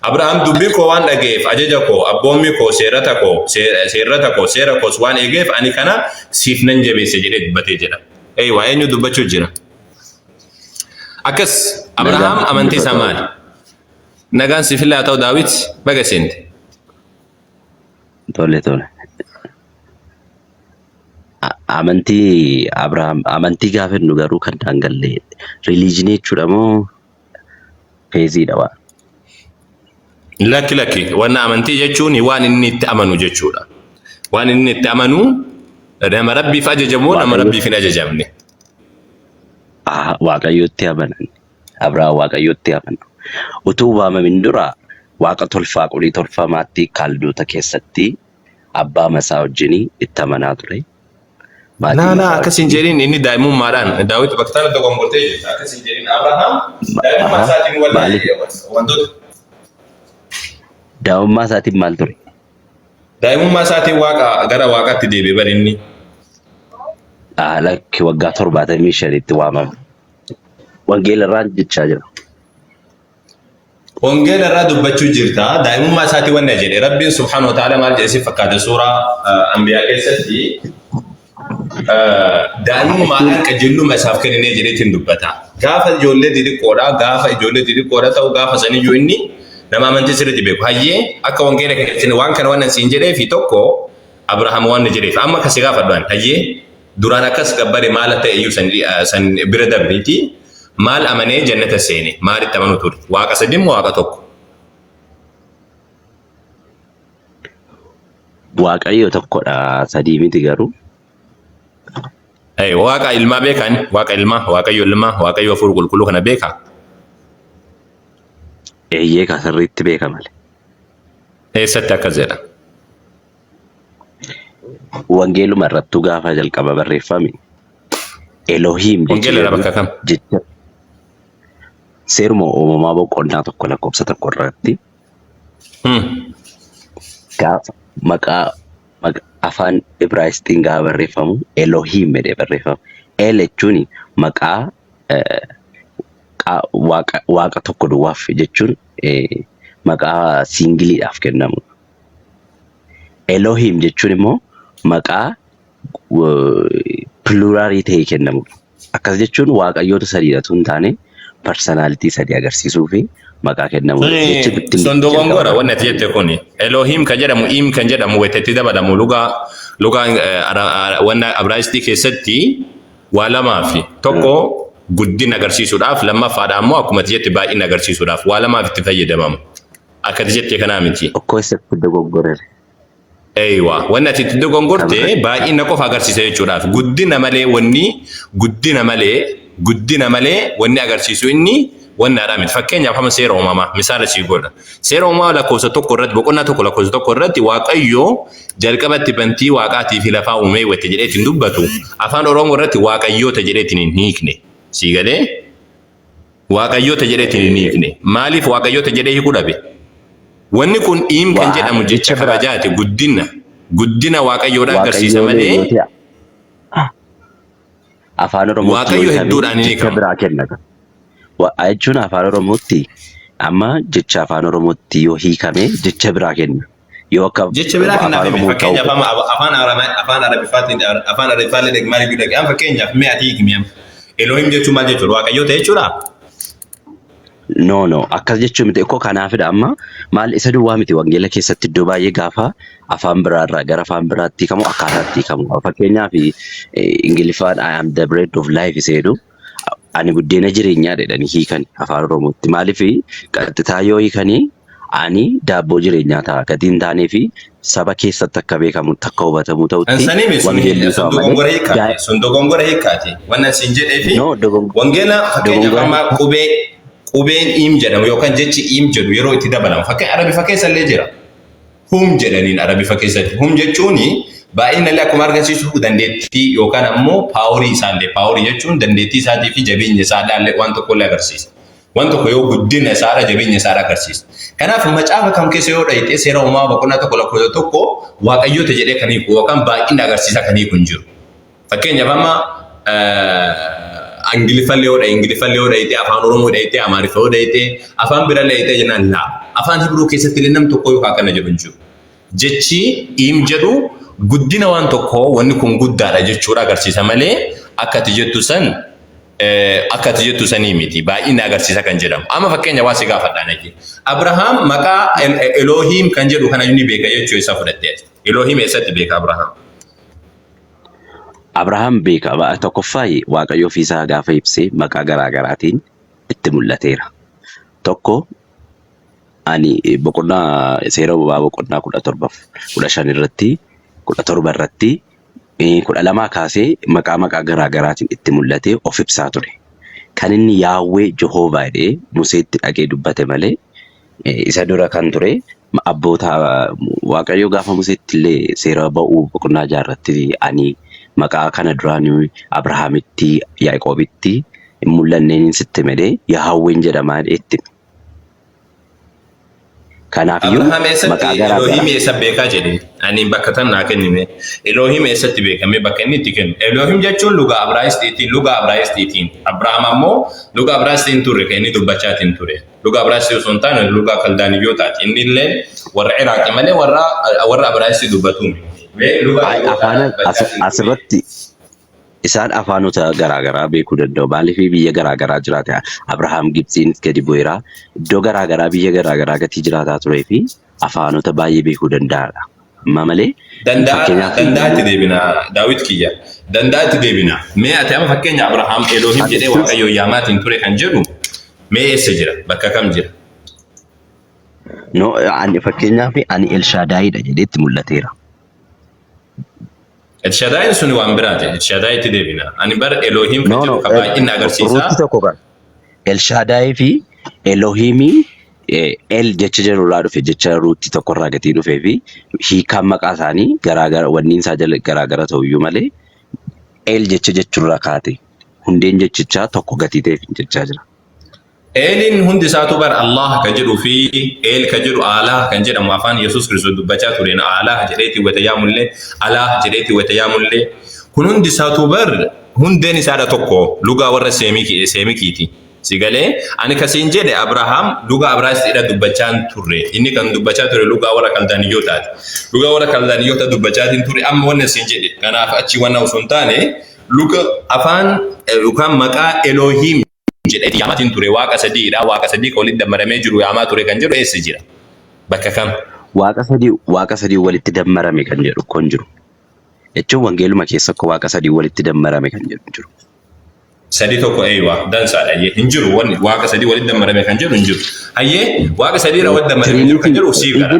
Abrahaam dubbii koo waan dhaga'eef ajaja koo abboommii koo seerata koo seerrata koo seera koos waan eegeef ani kana siif nan jabeesse jedhee dubbatee jedha. Eeywa eenyu dubbachuu jira? Akkas Abrahaam Nagaan amantii siif haa isaa ta'u. maali? Nagaan siif illee haa ta'u Daawit baga seente. Tole tole. Amantii Abrahaam amantii gaafa jennu garuu kan daangalle riiliijinii jechuudha moo feeziidha waa. Lakki lakki wanna amantii jechuun waan inni itti amanu jechuudha. Waan inni itti amanu nama rabbiif ajajamu nama Waaqayyo rabbiif hin ajajamne. Ah, Waaqayyotti amanan. Abrahaam Waaqayyotti amana. Utuu waamamin dura waaqa tolfaa qulii tolfamaatti kaaldoota keessatti abbaa masaa wajjin itti amanaa ture. Maatii Naa naa masaa akkas hin wajjin. jedhin inni daa'imummaadhaan Daawit bakka tana dogongortee jirta akkas hin jedhin Abrahaam daa'imummaa Ahaa, isaatiin maaliif wallahi wantoota daa'imummaa isaatiin maal ture? Daa'imummaa isaatiin waaqa gara waaqaatti deebi'e bar inni. Ah, lakki waggaa 75tti waamame. Wangeela irraan jechaa jira. Wangeela irraa dubbachuu jirta. Daa'imummaa isaatiin wanna jedhe. Rabbiin subhaanahu wa ta'ala maal jedhe si fakkaate suuraa Anbiyaa keessatti daa'imummaadhaan qajeelummaa isaaf kenninee jedheetiin dubbata. Gaafa ijoollee xixiqqoodha, gaafa ijoollee xixiqqoodha ta'u gaafa saniyyuu inni nama amantii sirriitti beeku. Hayyee akka wangeela keessatti waan kana waan siin jedhee fi tokko Abrahaam waan jedheef amma kasi gaafadhu ani hayyee duraan akkas gabbare maal ta'e iyyuu san bira dabriiti maal amanee jannata seene maalitti amanuu ture waaqa sadii moo waaqa tokko? Waaqayyo tokkodha sadii miti garuu. Waaqa ilmaa beekaan waaqa ilmaa waaqayyo ilmaa waaqayyo hafuura qulqulluu kana beekaa? Eeyyee kaa sirriitti beeka malee. Eessatti akkas jedha? Wangeeluma irrattuu gaafa jalqaba barreeffame Elohim jechi Wangeela irraa jedhu bakka kam? jecha seeruma uumamaa boqonnaa 1 lakkoofsa 1 irratti gaafa maqaa afaan Ibraayisxiin gaafa barreeffamu Elohim jedhee barreeffama. El jechuun maqaa waaqa waaqa tokko duwwaaf jechuun maqaa siingiliidhaaf kennamudha. Elohim jechuun immoo maqaa piluuraalii ta'ee kennamudha. Akkas jechuun waaqayyoota sadiidha utuu hin taane parsonaalitii sadii agarsiisuu fi maqaa kennamudha. Jechi Suni sun jalqaba dogongora irraa wanni ati jette kuni. Elohim kan jedhamu im kan jedhamu wayita itti dabalamu lugaa lugaa wanna Abraayisxii keessatti waa lamaafi. Tokko guddina agarsiisuudhaaf lammaffaadha ammoo akkuma ati jette baay'ina agarsiisuudhaaf waa lamaaf itti fayyadamamu. Akka ati jette kanaa miti. Okkoo eessatti dogoggorere? Eeywa, wanni ati itti dogongorte Kamirratti? baay'ina qofa agarsiisa jechuudhaaf. Guddina malee wanni guddina malee guddina malee wanni agarsiisu inni wannaadhaa miti. Fakkeenyaaf hamma seera uumamaa misaala sii godha. Seera uumamaa lakkoofsa 1 irratti boqonnaa 1 lakkoofsa 1 irratti Waaqayyo jalqabatti bantii waaqaatii fi lafaa uumee wette jedhee ittiin dubbatu afaan Oromoo irratti waaqayyoota jedhee ittiin hin hiikne. Sii galee? Waaqayyoota jedhee ittiin hin hiikne. Maaliif waaqayyoota jedhee hiikuu dhabe? Wanni kun iim kan Waa jedhamu jecha jecha biraa kabajaati guddina. Guddina waaqayyoodha agarsiisa waaqayyoolee malee yoo ta'e afaan Oromootti yoo waaqayyo hiikame hedduudhaan hin jecha hiikamu. biraa kenna. Jechuun afaan Oromootti amma jecha afaan Oromootti yoo hiikame jecha biraa kenna. Yoo akka Jecha biraa kennaaf afaan hime Oromoo ta'uu fakkeenyaaf amma afaan Arama afaan Arabiffaatiin afaan Arabiffaallee dhaqi maal iyyuu dhaqi amma fakkeenyaaf mee ati hiiki mee amma. Elohim jechuun maal jechuudha? Waaqayyoota jechuudha? No, no, akkas jechuun miti koo, kanaafidha. Amma maal, isa duwwaa miti, wangeela keessatti iddoo baay'ee gaafa afaan biraarraa gara afaan biraatti hiikamu akkaataatti hiikamu. Fakkeenyaaf, Ingiliffaan "I am the bread of life" isa jedhu "ani buddeena jireenyaa" jedhanii hiikan afaan Oromootti. Maaliif qaxxitaa yoo hiikanii "ani daabboo jireenyaa" ta'a gatii hin taanee fi saba keessatti akka beekamutti, akka hubatamu ta'utti Sanii sun wangeelli sun qaba malee dogongora hiikkaati. Sun dogongora hiikkaati. Wannan siin jedhee fi No, wangeela fakkeenyaaf dogongora amma qubeen "im" jedhamu yookaan jechi "im" jedhu yeroo itti dabalamu, fakkeenya Arabifa keessa illee jira. "Hum" jedhaniin Arabifa keessatti. "Hum" jechuun baay'inallee akkuma argisiisu dandeettii yookaan ammoo powerii isaallee, powerii jechuun dandeettii isaatii fi jabeenya isaadhaallee waan tokkollee agarsiisa. Waan tokko yoo guddina isaadha, jabeenya isaadha agarsiisa. Kanaaf macaafa kam keessa yoo dhayite, Seera Uumamaa boqonnaa 1 lakkoofsa 1, waaqayyoota jedhee kan hiiku yookaan baay'ina agarsiisa kan hiiku hin jiru. Fakkeenyaaf amma Ingiliffallee yoo dhayite, afaan Oromoo dhayite, Amaariffa yoo dhayite, afaan birallee dhayite jennaan laa. Afaan Hibruu keessatti illee nam tokko yookaan akkana jedhu hin jiru. Jechi "im" jedhu guddina waan tokkoo, wanni kun guddaadha jechuudha agarsiisa malee akka ati jettu sanii miti baay'ina agarsiisa kan jedhamu. Amma fakkeenya waa si gaafadha naki. Abrahaam maqaa Elohim kan jedhu kana ni beeka jechuu isaa fudhatteeti. Elohim eessatti beeka Abrahaam? Abrahaam beeka. Tokkoffaa, Waaqayyo ofiisaa gaafa ibsee maqaa garaa garaatiin itti mul'ateera. Tokko, ani boqonnaa Seera Uumamaa boqonnaa 17, 15 irratti, 17 irratti, 12 kaasee maqaa garaa garaatiin itti mul'atee of ibsaa ture. Kan inni Yaahwee, Jehoovaa jedhee Museetti dhaqee dubbate malee isa dura kan ture abboota Waaqayyo gaafa Museetti illee Seera Ba'uu boqonnaa 6 irratti "ani maqaa kana duraan Abrahaamitti, Yaaqoobitti hin mul'anneen sitti hime, Yaahween jedhamaa" jedhee itti hime. Kanaafiyyuu Abrahaam eessatti maqaa garaa Elohim garaa eessa beekaa jedhe? Ani bakka tan naa kennime. Elohim eessatti beekame, bakka inni itti kennu? Elohim jechuun luga Abraayistiitiin, luga Abraayistiitiin. Abrahaam ammoo luga Abraayistiin turre kan inni dubbachaatiin ture. Luga Abraayistii osoo hin taane luga Kaldaaniyootaati. Inni illee warra Iraaqi malee warra Abraayistii dubbatuumi. Mee luga Ay, Ibrootaa afaan dubbachaatiin ture. Asirratti isaan afaanota garaa garaa beekuu danda'u. Maaliif biyya garaa garaa jiraate. Abrahaam Gibxiin gadi bu'eera. Iddoo garaa garaa, biyya garaa garaa gatii jiraataa turee fi afaanota baay'ee beekuu danda'aadha. Amma malee Danda'a fakkeenyaaf danda'atti deebina, Daawit kiyya. Danda'atti deebina. Mee ati amma fakkeenya Abrahaam Elohim jedhee Waaqayyo yaamaatiin ture kan jedhu mee eessa jira? Bakka kam jira? No, ani fakkeenyaaf "ani Elshaadaayidha" jedhee itti mul'ateera. Elshadaayin suni waan biraati. Elshadaayitti deebina. Ani bar Elohim kan No, jedhu no, kan baay'ina agarsiisa. Rootii tokko kan Elshaadaayii fi Elohiimii El jecha jedhurraa dhufe, jecha rootii tokkorraa gatii dhufee fi hiikaan maqaa isaanii garaagara, wanni isaa jala garaagara ta'uyyuu malee El jecha jechurraa kaate hundeen jechichaa tokko gatii ta'eef jechaa jira. Eeliin hundi isaatu bar Allah kan jedhuu fi El kan jedhu, Alaa kan jedhamu, afaan Yesuus Kiristoos dubbachaa tureen Alaa jedheeti wata yaamullee, Alaa jedheeti wata yaamullee, kun hundi isaatu bar hundeen isaadha tokko, lugaa warra Seemikiiti. Si galee? Ani kasiin jedhe, Abrahaam lugaa Abrahaamiidha dubbachaa hin turre. Inni kan dubbachaa ture lugaa warra Kaldaaniyootaati. Lugaa warra Kaldaaniyoota dubbachaatiin ture. Amma wanna siin jedhe kanaaf achi wanna osoo hin taane, luga afaan yookaan maqaa Elohim jedhee yaamaatiin ture, waaqa sadiidha, waaqa sadii kan walitti dammaramee jiru yaamaa ture kan jedhu eessa jira? Bakka kam? Waaqa sadii walitti dammarame kan jedhu kun jiru. Jechuun wangeeluma keessa akka waaqa sadii walitti dammarame kan jedhu jiru. Sadii tokko, eeywa, dansaadha. Hayyee, hin jiru wanni waaqa sadii walitti dammarame kan jedhu hin jiru. Hayyee, waaqa sadiirra walitti dammarame jiru kan jedhu siif gara.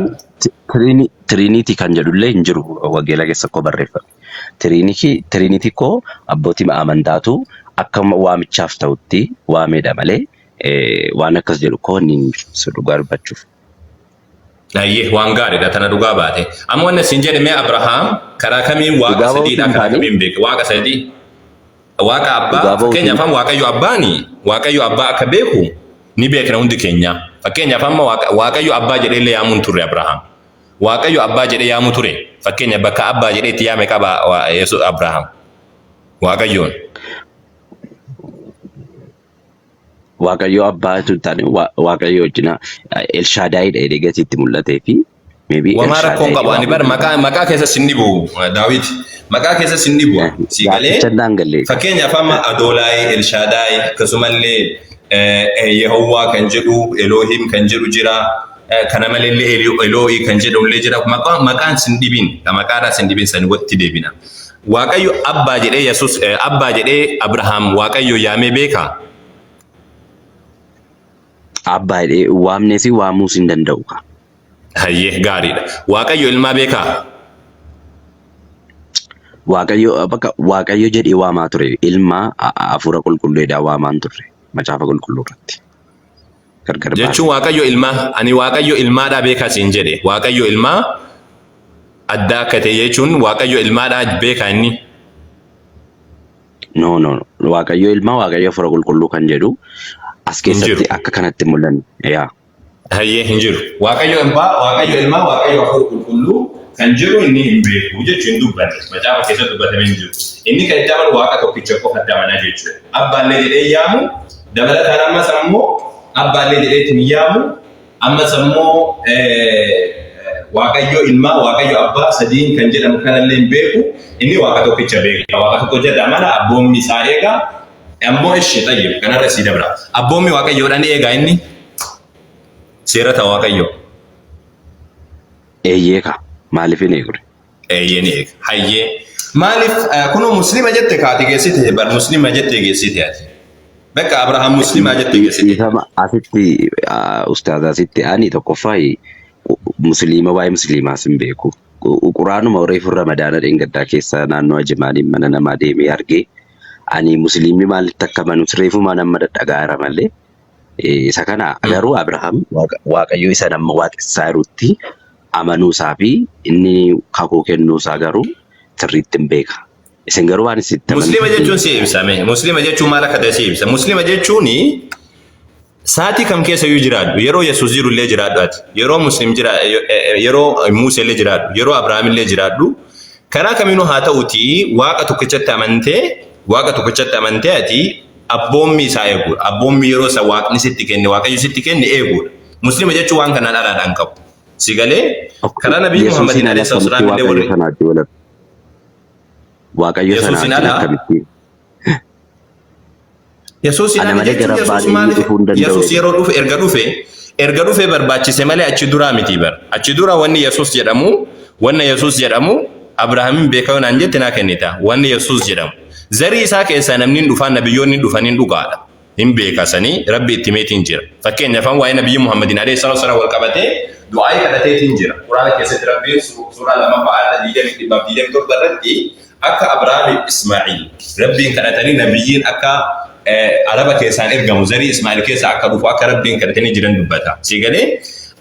Trinity kan jedhullee hin jiru wangeela keessa koo barreeffame. Trinity koo abbootii amantaatu akka waamichaaf ta'utti waamedha malee waan akkas jedhu koo inni hin jiru dhugaa dubbachuuf. Hayyee, waan gaariidha, tana dhugaa baate. Amma wanni siin jedhe, mee Abrahaam karaa kamiin waaqa Dhugaa ba'uutu sadiidha hin karaa taane kamiin beeke waaqa sadii? Waaqa abbaa Dhugaa ba'uutu fakkeenyaaf amma Waaqayyo abbaani, Waaqayyo abbaa akka beeku ni beekna hundi keenya. Fakkeenyaaf amma Waaqayyo abbaa jedhee illee yaamuu hin turre Abrahaam. Waaqayyo abbaa jedhee yaamuu ture. Fakkeenya bakka abbaa jedhee itti yaame qaba Yesuus Abrahaam. Waaqayyoon. Waaqayyo abbaa hin taane, Waaqayyo wajjin Elshaadaayidha jedhee gatiitti mul'atee fi maybe Wamaa rakkoon Elshaadaay qabu. Ani bar waamuu maqaa keessa sin dhibu, Daawit. Maqaa keessa sin dhibu. Si galee? Gaafficha naan galle. Fakkeenyaaf amma Adoolaay, Elshaadaay, akkasumallee Yehowwaa kan jedhu, Elohim kan jedhu jira. Kana maleellee Eloo'ii kan jedhu illee jira. Maqaan sin dhibin, maqaadhaa sin dhibin san walitti deebina. Waaqayyo abbaa jedhee Yesuus abbaa jedhee Abrahaam Waaqayyo yaamee beekaa? Abbaa jedhee waamnees waamuus hin danda'u. Hayyee gaariidha. Waaqayyo ilmaa beekaa? Waaqayyo bakka Waaqayyo jedhee waamaa ture ilma hafuura qulqulluudhaan waamaa hin turre macaafa qulqulluu irratti. Gargar baasee. Jechuun Waaqayyo ilmaa ani Waaqayyo ilmaadhaa beekaa siin jedhe. Waaqayyo ilmaa addaa akka ta'e jechuun Waaqayyo ilmaadhaa beekaa inni. No, no, no. Waaqayyo ilma Waaqayyo hafuura qulqulluu kan jedhu as Hin jiru. keessatti akka kanatti mul'anne. Yaa. Hayyee hin jiru. Waaqayyo abbaa, Waaqayyo ilmaa, Waaqayyo hafuura qulqulluu kan jiru inni hin beeku jechuun hin dubbanne. Macaafa keessatti dubbatamee hin jiru. Inni kan itti amanu Waaqa tokkicha qofatti amana jechuudha. Abbaallee jedhee yaamu, dabalataan ammas ammoo abbaallee jedhee hin yaamu, ammas ammoo Waaqayyo ilmaa, Waaqayyo abbaa sadiin kan jedhamu kanallee hin beeku. Inni Waaqa tokkicha beeka. Waaqa tokko jedha amana, abboommi isaa eega. Ammoo ishi xayyib kanarra sii dabra. Abboommi Waaqayyoodhaan eega inni. Seerata Waaqayyoo. Eeyyee kaa maaliif hin eegure? Eeyyee ni eega. Hayyee. Maaliif kunoo muslima jette kaati geessite bar muslima jette geessite ati. Bakka Abrahaam muslimaa jette geessite. Dhiifama asitti ustaaza asitti ani tokkoffaa musliima waa'ee musliimaas hin beeku. Quraanuma reefu ramadaana dheengaddaa keessa naannoo Ajimaaniin mana namaa deemee argee ani musliimni maalitti akka amanus reefumaan amma dhadhagaara malee Isa kana garuu Abrahaam Waaqayyo isa nama waaqessaa jirutti amanuu isaa fi inni kakuu kennuu isaa garuu sirriitti hin beeka. Isin garuu waan isin itti Muslima amantan jechuun si ibsame. Muslima jechuun maal akka ta'e si ibsa. Muslima jechuun sa'aatii kam keessa iyyuu jiraadhu. Yeroo Yesuus jiru illee jiraadhu ati. Yeroo Muslim jira yeroo Muusee illee jiraadhu. Yeroo Abrahaam illee jiraadhu. Karaa kamiinuu haa ta'uti Waaqa tokkichatti amantee Waaqa tokkichatti amantee ati Abboommi isaa eeguudha. Abboommi yeroo isa Waaqni sitti kenne, Waaqayyo sitti kenne eeguudha. Muslima jechuun waan kanaan alaadhaan qabu. Si galee karaa Nabii Yesuusiin Muhammadin ala alayhi akkamitti salaam illee Waaqayyo warri sana wajjin wal argu? Waaqayyo sana Yesuusiin wajjin ala akkamitti? Yesuusiin Ana ala malee jechuun gara abbaan Yesuus eenyu maaliif dhufuu hin danda'u Yesuus jedhe. yeroo dhufe erga dhufe erga dhufe barbaachise malee achi duraa miti bar. Achi dura wanni Yesuus jedhamu wanna Yesuus jedhamu Abrahaamin beeka yoo naan jette naa kennita. Wanni Yesuus jedhamu. Zarii isaa keessaa namni hin dhufaa nabiyyoonni hin dhufan hin dhugaadha. Hin beeka sanii Rabbi itti himeetiin jira. Fakkeenyaaf an waa'ee nabiyyi Muhammadin alayhi salaatu wasalaam wal qabatee du'aa'ii kadhateetiin jira. Quraana keessatti Rabbiin suuraa 2ffaa aayata 227 irratti akka Abrahaamiif Ismaa'il Rabbiin kadhatanii nabiyyiin akka Araba keessaan ergamu zarii Ismaa'il keessaa akka dhufu akka Rabbiin kadhatanii jiran dubbata. Sii galee?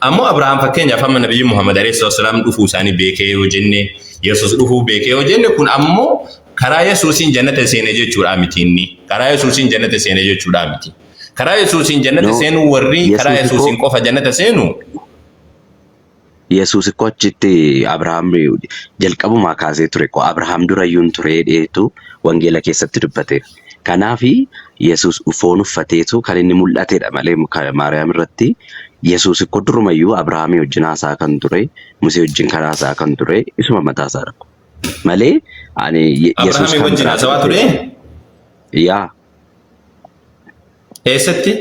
Ammoo Abrahaam fakkeenyaaf amma nabiyyi Muhammad alayhi salaatu wasalaam dhufuu isaanii beekee yoo jenne Yesuus dhufuu beekee yoo jenne kun ammoo Karaa Yesuusiin jannata seene jechuudhaa miti inni. Karaa Yesuusiin jannata seene jechuudhaa miti. Karaa Yesuusiin jannata No, seenuu warri karaa Yesuus Yesuusiin ikkoo qofa jannata seenu Yesuus ikkoo achitti Abrahaam jalqabumaa kaasee ture koo Abrahaam durayyuun ture dheetu wangeela keessatti dubbateera. Kanaaf Yesuus foon uffateetu kan inni mul'atedha malee Maariyaam irratti Yesuus ikkoo durumayyuu Abrahaamii wajjin haasaa kan ture Musee wajjin kan haasaa kan ture isuma mataa isaadha. Malee ani Yesuus Abrahaamii kan wajjin biraatu haasawaa dhufe. turee? Yaa Eessatti?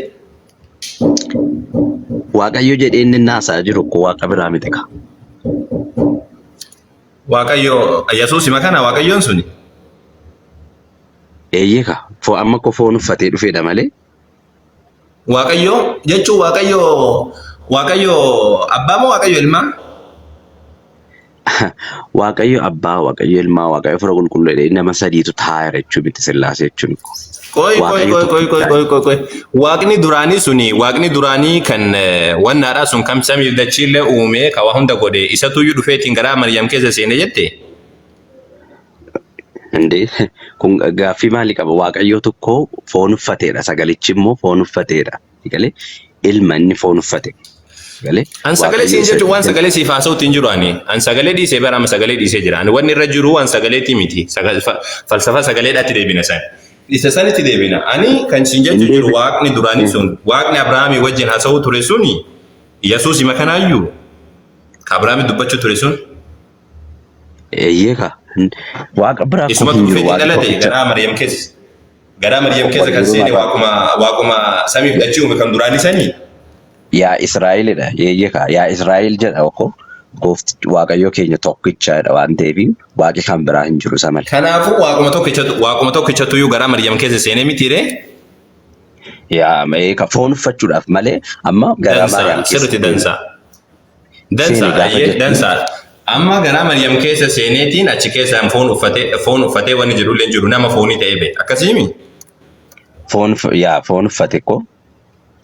Waaqayyo jedhee inni haasaa jiru koo waaqa biraa miti ka. Waaqayyo Yesuus hima kana Waaqayyoon suni. Eeyyee ka fo amma koo foon uffatee dhufeedha malee Waaqayyo jechuun Waaqayyo Waaqayyo abbaa moo Waaqayyo ilmaa? Waaqayyo abbaa, Waaqayyo ilmaa, Waaqayyo fura qulqulluu jedhee nama sadiitu taa'eera jechuu miti sillaasee jechuun. Qoy qoy Waaqayyo qoy qoy qoy tokkicha. qoy qoy qoy. Waaqni duraanii suni waaqni duraanii kan wannaadhaa sun kan samiif dachiillee uumee kan waa hunda godhe isatuyyuu dhufeetiin garaa Maryam keessa seene jette. Indee kun gaaffii maalii qaba? Waaqayyo tokko foon uffateedha. Sagalichi immoo foon uffateedha. Galee ilma inni foon uffate. Galee An sagalee Waaqayyo siin isa jechuun waan sagalee siif haasa'utti hin jiru ani. An sagalee dhiisee bara amma sagalee dhiisee jira. Ani wanni irra jiru waan sagaleetii miti. Falsafa sagaleedhaatti deebina san. Isa sanitti deebina. Ani kan siin hin jechuu jiru deebi. waaqni duraanii sun waaqni Abrahaamii wajjin haasa'uu ture suni Yesuus hima kanaayyuu ka Abrahaamii dubbachuu ture sun. Eeyyee kaa. Waaqa biraa akkuma Isumatu hin jiru dhufeetiin waaqni dhalate tokkicha. garaa Maryam keessa. Garaa Maryam keessa kan Wangeeluma seene irraa. waaquma waaquma samiif dachii uume kan duraanii sanii. Yaa Israa'elidha. Eeyyee kaa. Yaa Israa'el jedha oko. Gooftichi Waaqayyo keenya tokkichaadha waan ta'eef waaqi kan biraa hin jiru isa malee. Kanaafuu waaquma tokkichatu waaquma tokkichatu iyyuu garaa Maryam keessa seenee mitiiree? Yaa mee ka foon uffachuudhaaf malee amma garaa Dansaa Maariyaam keessa sirriitti seene dansaa. seene Dansaa gaafa ayyee jettu dansaa. Amma garaa Maryam keessa seeneetiin achi keessaan foon uffatee foon uffatee wanni jedhu illee hin jiru nama foonii ta'ee ba'e. Akkasiimi? foon yaa foon uffate ko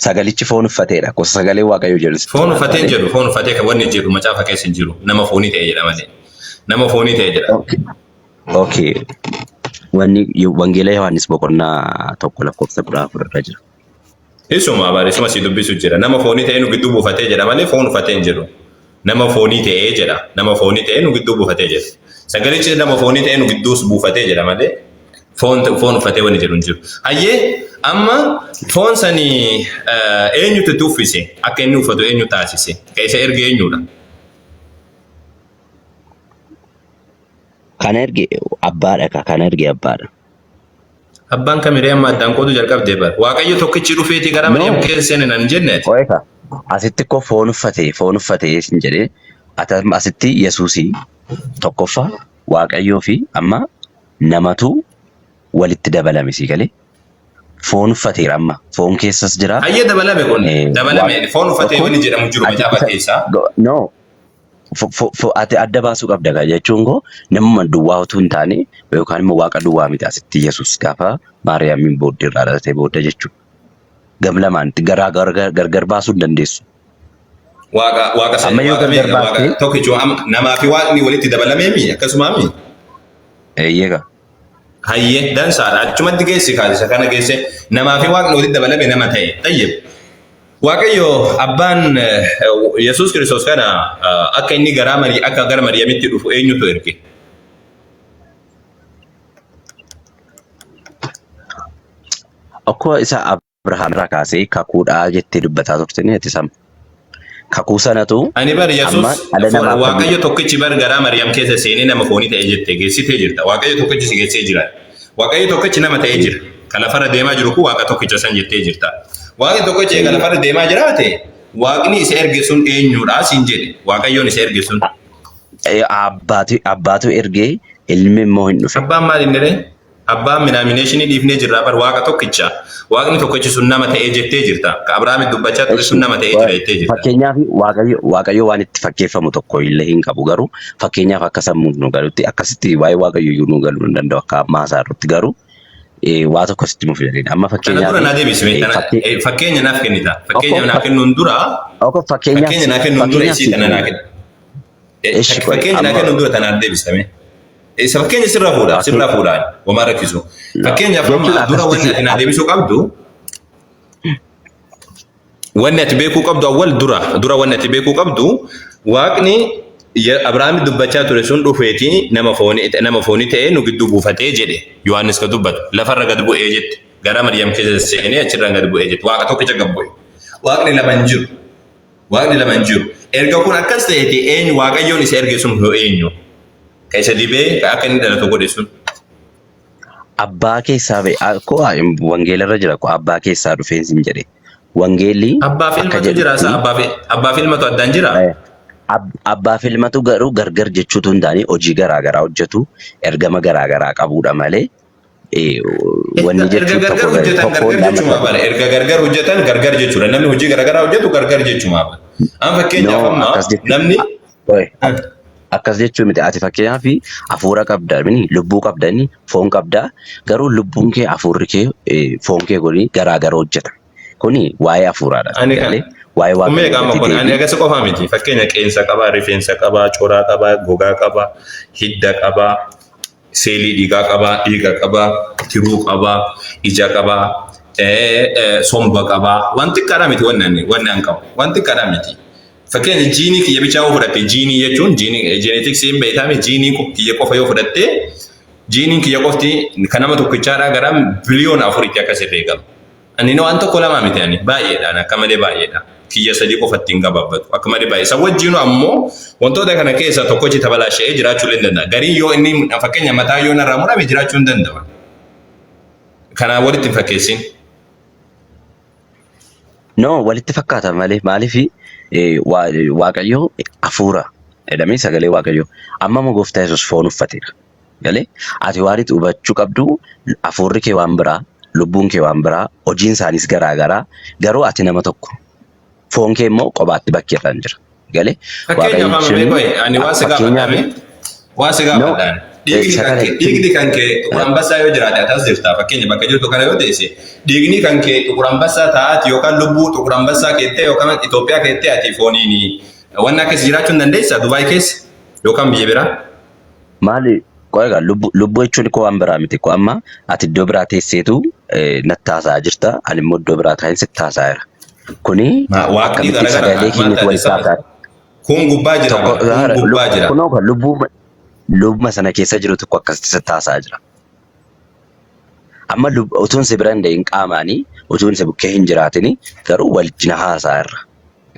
sagalichi foon uffateedha. Gosa sagalee Waaqayyoo jedhu sitti Foon himaa uffatee hin malee. jedhu foon uffatee kan wanni jedhu macaafa keessa hin jiru nama foonii ta'e jedha malee. Nama foonii ta'e jedha. Okay. Okay. Wanni Wangeela Yohaannis boqonnaa 1 lakkoofsa 14 irra jira. Isuma bara isuma si dubbisu jira. Nama foonii ta'ee nu gidduu buufatee jedha malee foon uffatee hin jedhu. Nama foonii ta'ee jedha. Nama foonii ta'ee nu gidduu buufatee jedha. Sagalichi nama foonii ta'ee nu gidduus buufatee jedha malee foon foon uffatee wanni jedhu hin jiru. Hayyee amma foon sanii eenyutu itti uffise? Akka inni uffatu eenyu taasise? Ka isa erge eenyudha? Kan erge abbaadha ka kan erge abbaadha. Abbaan kamiree amma addaan qooduu jalqabdee bar. Waaqayyo tokkichi dhufeetii gara No. Maryam keessa seene nan jenne ati. Qo'ee ka asitti koo foon uffate foon uffate sin jedhee ati amma asitti Yesuusii tokkoffaa Waaqayyoo fi amma namatu walitti dabalame sii galee foon uffateera amma foon keessas jira. Hayyee dabalame kun dabalame foon uffatee Tokko wanni jedhamu jiru ati macaafa isa keessaa. no Ati adda baasuu qabda gaa jechuun koo namuma duwwaa utuu hin taane yookaan immoo waaqa duwwaa miti asitti Yesuus gaafa Maariyaamiin booddee irraa dhalatee booda jechuudha. Gam lamaanitti garaa gargar baasuu hin dandeessu. Waaqa waaqa Amma yoo waaqa gargar meeqa waaqa baastee tokkichi namaa fi waaqni walitti dabalameemi akkasumaami. eeyyee gaa. Hayyee dansaadha achumatti geessi kaasisa kana geesse namaa fi waaqni walitti dabalame nama ta'e tayyib. Waaqayyo abbaan Yesuus Kiristoos kana akka inni garaa Mari akka gara Mariyamitti dhufu eenyutu erge? Akkuma isa Abrahaam irraa kaasee kakuudhaa jettee dubbataa turte ni ati sama. Kakuu sanatu Ani bar amma Yesuus dhala namaaf kan Waaqayyo tokkichi bar garaa Mariyam keessa seenee nama foonii ta'e jettee geessitee jirta. Waaqayyo tokkichi si geessee jira. Waaqayyo tokkichi nama ta'ee jira. Kan lafarra deemaa jiru kun Waaqa tokkicha san jettee jirta. Waaqni tokkichi eega lafarra deemaa jiraate, Waaqni isa erge sun eenyuudha siin jedhe. Waaqayyoon isa erge sun. Abbaatu abbaatu ergee ilmi immoo hin dhufe. Abbaan maal inni ree? Abbaan minaaminashinii dhiifnee jirraa bar Waaqa tokkicha. Waaqni tokkichi sun nama ta'ee jettee jirta. Ka Abrahaamitti dubbachaa ture sun nama ta'ee jira jettee jirta. Fakkeenyaaf Waaqayyo Waaqayyo waan itti fakkeeffamu tokko illee hin qabu garuu fakkeenyaaf akka sammuun nu galutti akkasitti waa'ee Waaqayyo iyyuu nu galuu hin danda'u akka ammaa isaa irratti garuu waa tokko sitti himuuf jedheen amma Kana fakkeenyaaf dura naa deebisi mee tana fakkee fakkeenya naaf kennita. Okko Fakkeenya naa kennuun dura okko fakkeenyaaf fakkeenya naa kennuun dura fakkeenyaaf isii siif tana naa kenna. kenna. Eshi qoy Fakkeenya naa amma kennuun dura tanaaf deebisame. Isa fakkeenya sirraa fuudha fakkee sirraa fuudhaan homaa rakkisu. no Fakkeenyaaf jechuun amma dura akkasitti wanni si ati naa deebisuu qabdu wanni ati beekuu qabdu awwal dura dura wanni ati beekuu qabdu waaqni Abrahaami dubbachaa ture sun dhufeeti nama foonii nama foonii ta'ee nu gidduu buufatee jedhe Yohaannis ka dubbatu lafarra gad bu'ee jette gara Maryam keessa seenee achirraan gad bu'ee jette waaqa tokkicha gad bu'e waaqni lama hin jiru waaqni lama hin jiru erga kun akkas ta'eeti eenyu waaqayyoon isa erge sun hoo eenyu ka isa dibee ka akka inni dhalatu godhe sun Abbaa keessaa ba'e akkoo wangeela irra jira koo abbaa keessaa dhufeen sin jedhe. Wangeelli Abbaa fi akka ilmatu jira jedhutti sa abbaa fi abbaa fi ilmatu addaan jira. eh, abbaa fi ilmatu garuu gargar jechuutu hin taane hojii garaa garaa hojjetu ergama garaa garaa qabuudha malee wanni Erga jechuun gargar tokko hojjetan tokko gargar lama jechumaa sadii. bara erga gargar hojjetan gargar jechuudha namni hojii garaagaraa hojjetu gargar jechumaa bara. An fakkeenyaaf No amma akkas jechuun namni Oi, akkas jechuu miti ati fakkeenyaaf hafuura qabda mini lubbuu qabda inni foon qabda garuu lubbuun kee hafuurri kee foon kee kuni garaa gara hojjeta kuni waa'ee hafuuraadha Ani kan galee waa'ee kun waaqayyoo meeqa amma irratti kun ani deebii agas qofaa miti fakkeenya qeensa qabaa rifeensa qabaa coraa qabaa gogaa qabaa hidda qabaa seelii dhiigaa qabaa dhiiga qabaa tiruu qabaa ija qabaa somba qabaa waan xiqqaadhaa miti wanni ani wanni an qabu waan xiqqaadhaa miti. Fakkeenya jiinii kiyya bichaa yoo fudhatte jiinii jechuun jiinii jeneetiksii hin beektaame jiinii kiyya qofa yoo fudhatte jiiniin kiyya qofti kan nama tokkichaadhaa gara biliyoona afuritti akkas herreegama. Ani waan tokko lama miti ani baay'eedhaan akka malee baay'eedha. Kiyya sadii qofatti hin gabaabbatu akka malee baay'ee. Isa wajjinu ammoo wantoota kana keessaa tokkochi tabalaasha'ee jiraachuu illee hin danda'a. Gariin yoo inni fakkeenya mataa yoo narraa murame jiraachuu hin danda'u. Kanaan walitti hin fakkeessin. No, walitti fakkaata malee maaliif Waaqayyo hafuura jedhamee sagalee Waaqayyo amma immoo gooftaa Yesuus foon uffateera. Galee ati waan itti hubachuu qabdu hafuurri kee waan biraa, lubbuun kee waan biraa, hojiin isaaniis garaa garaa garuu ati nama tokko. Foon kee immoo qobaatti bakkeerra hin jira. Galee Fakkeenyaaf amma Waaqayyo mee qoy ani waa si fakkeenyaaf gaafadha mee waa si no gaafadha ani. Dhiigni isa kan kana kee dhiigni kan kee xuqur ambassaa yoo jiraate ati as jirta fakkeenya bakka jirtu kana yoo teesse dhiigni kan kee xuqur ambassaa taa'aati yookaan lubbuu xuqur ambassaa keettee yookaan Itoophiyaa keettee ati fooniin wanna akkas jiraachuu hin dandeessaa Dubaay keessa yookaan biyya biraa. Maali qoy egaa lubbu lubbuu jechuun koo waan biraa miti koo amma ati iddoo biraa teesseetu natti haasa'aa jirta ani immoo iddoo biraa taa'een sitti haasa'aa jira. Kuni Waaqni akkamitti garagara sagalee maal keenyatu taate walitti sama haasa'a kun gubbaa jira tokko bara kun gubbaa jira. kunoo kan lubbuu lubbuma sana keessa jiru tokko akkasitti sitti haasa'aa jira. Amma utuun si bira hin dee'in qaamaanii utuun si bukkee hin jiraatini garuu wajjin haasa'aa jirra.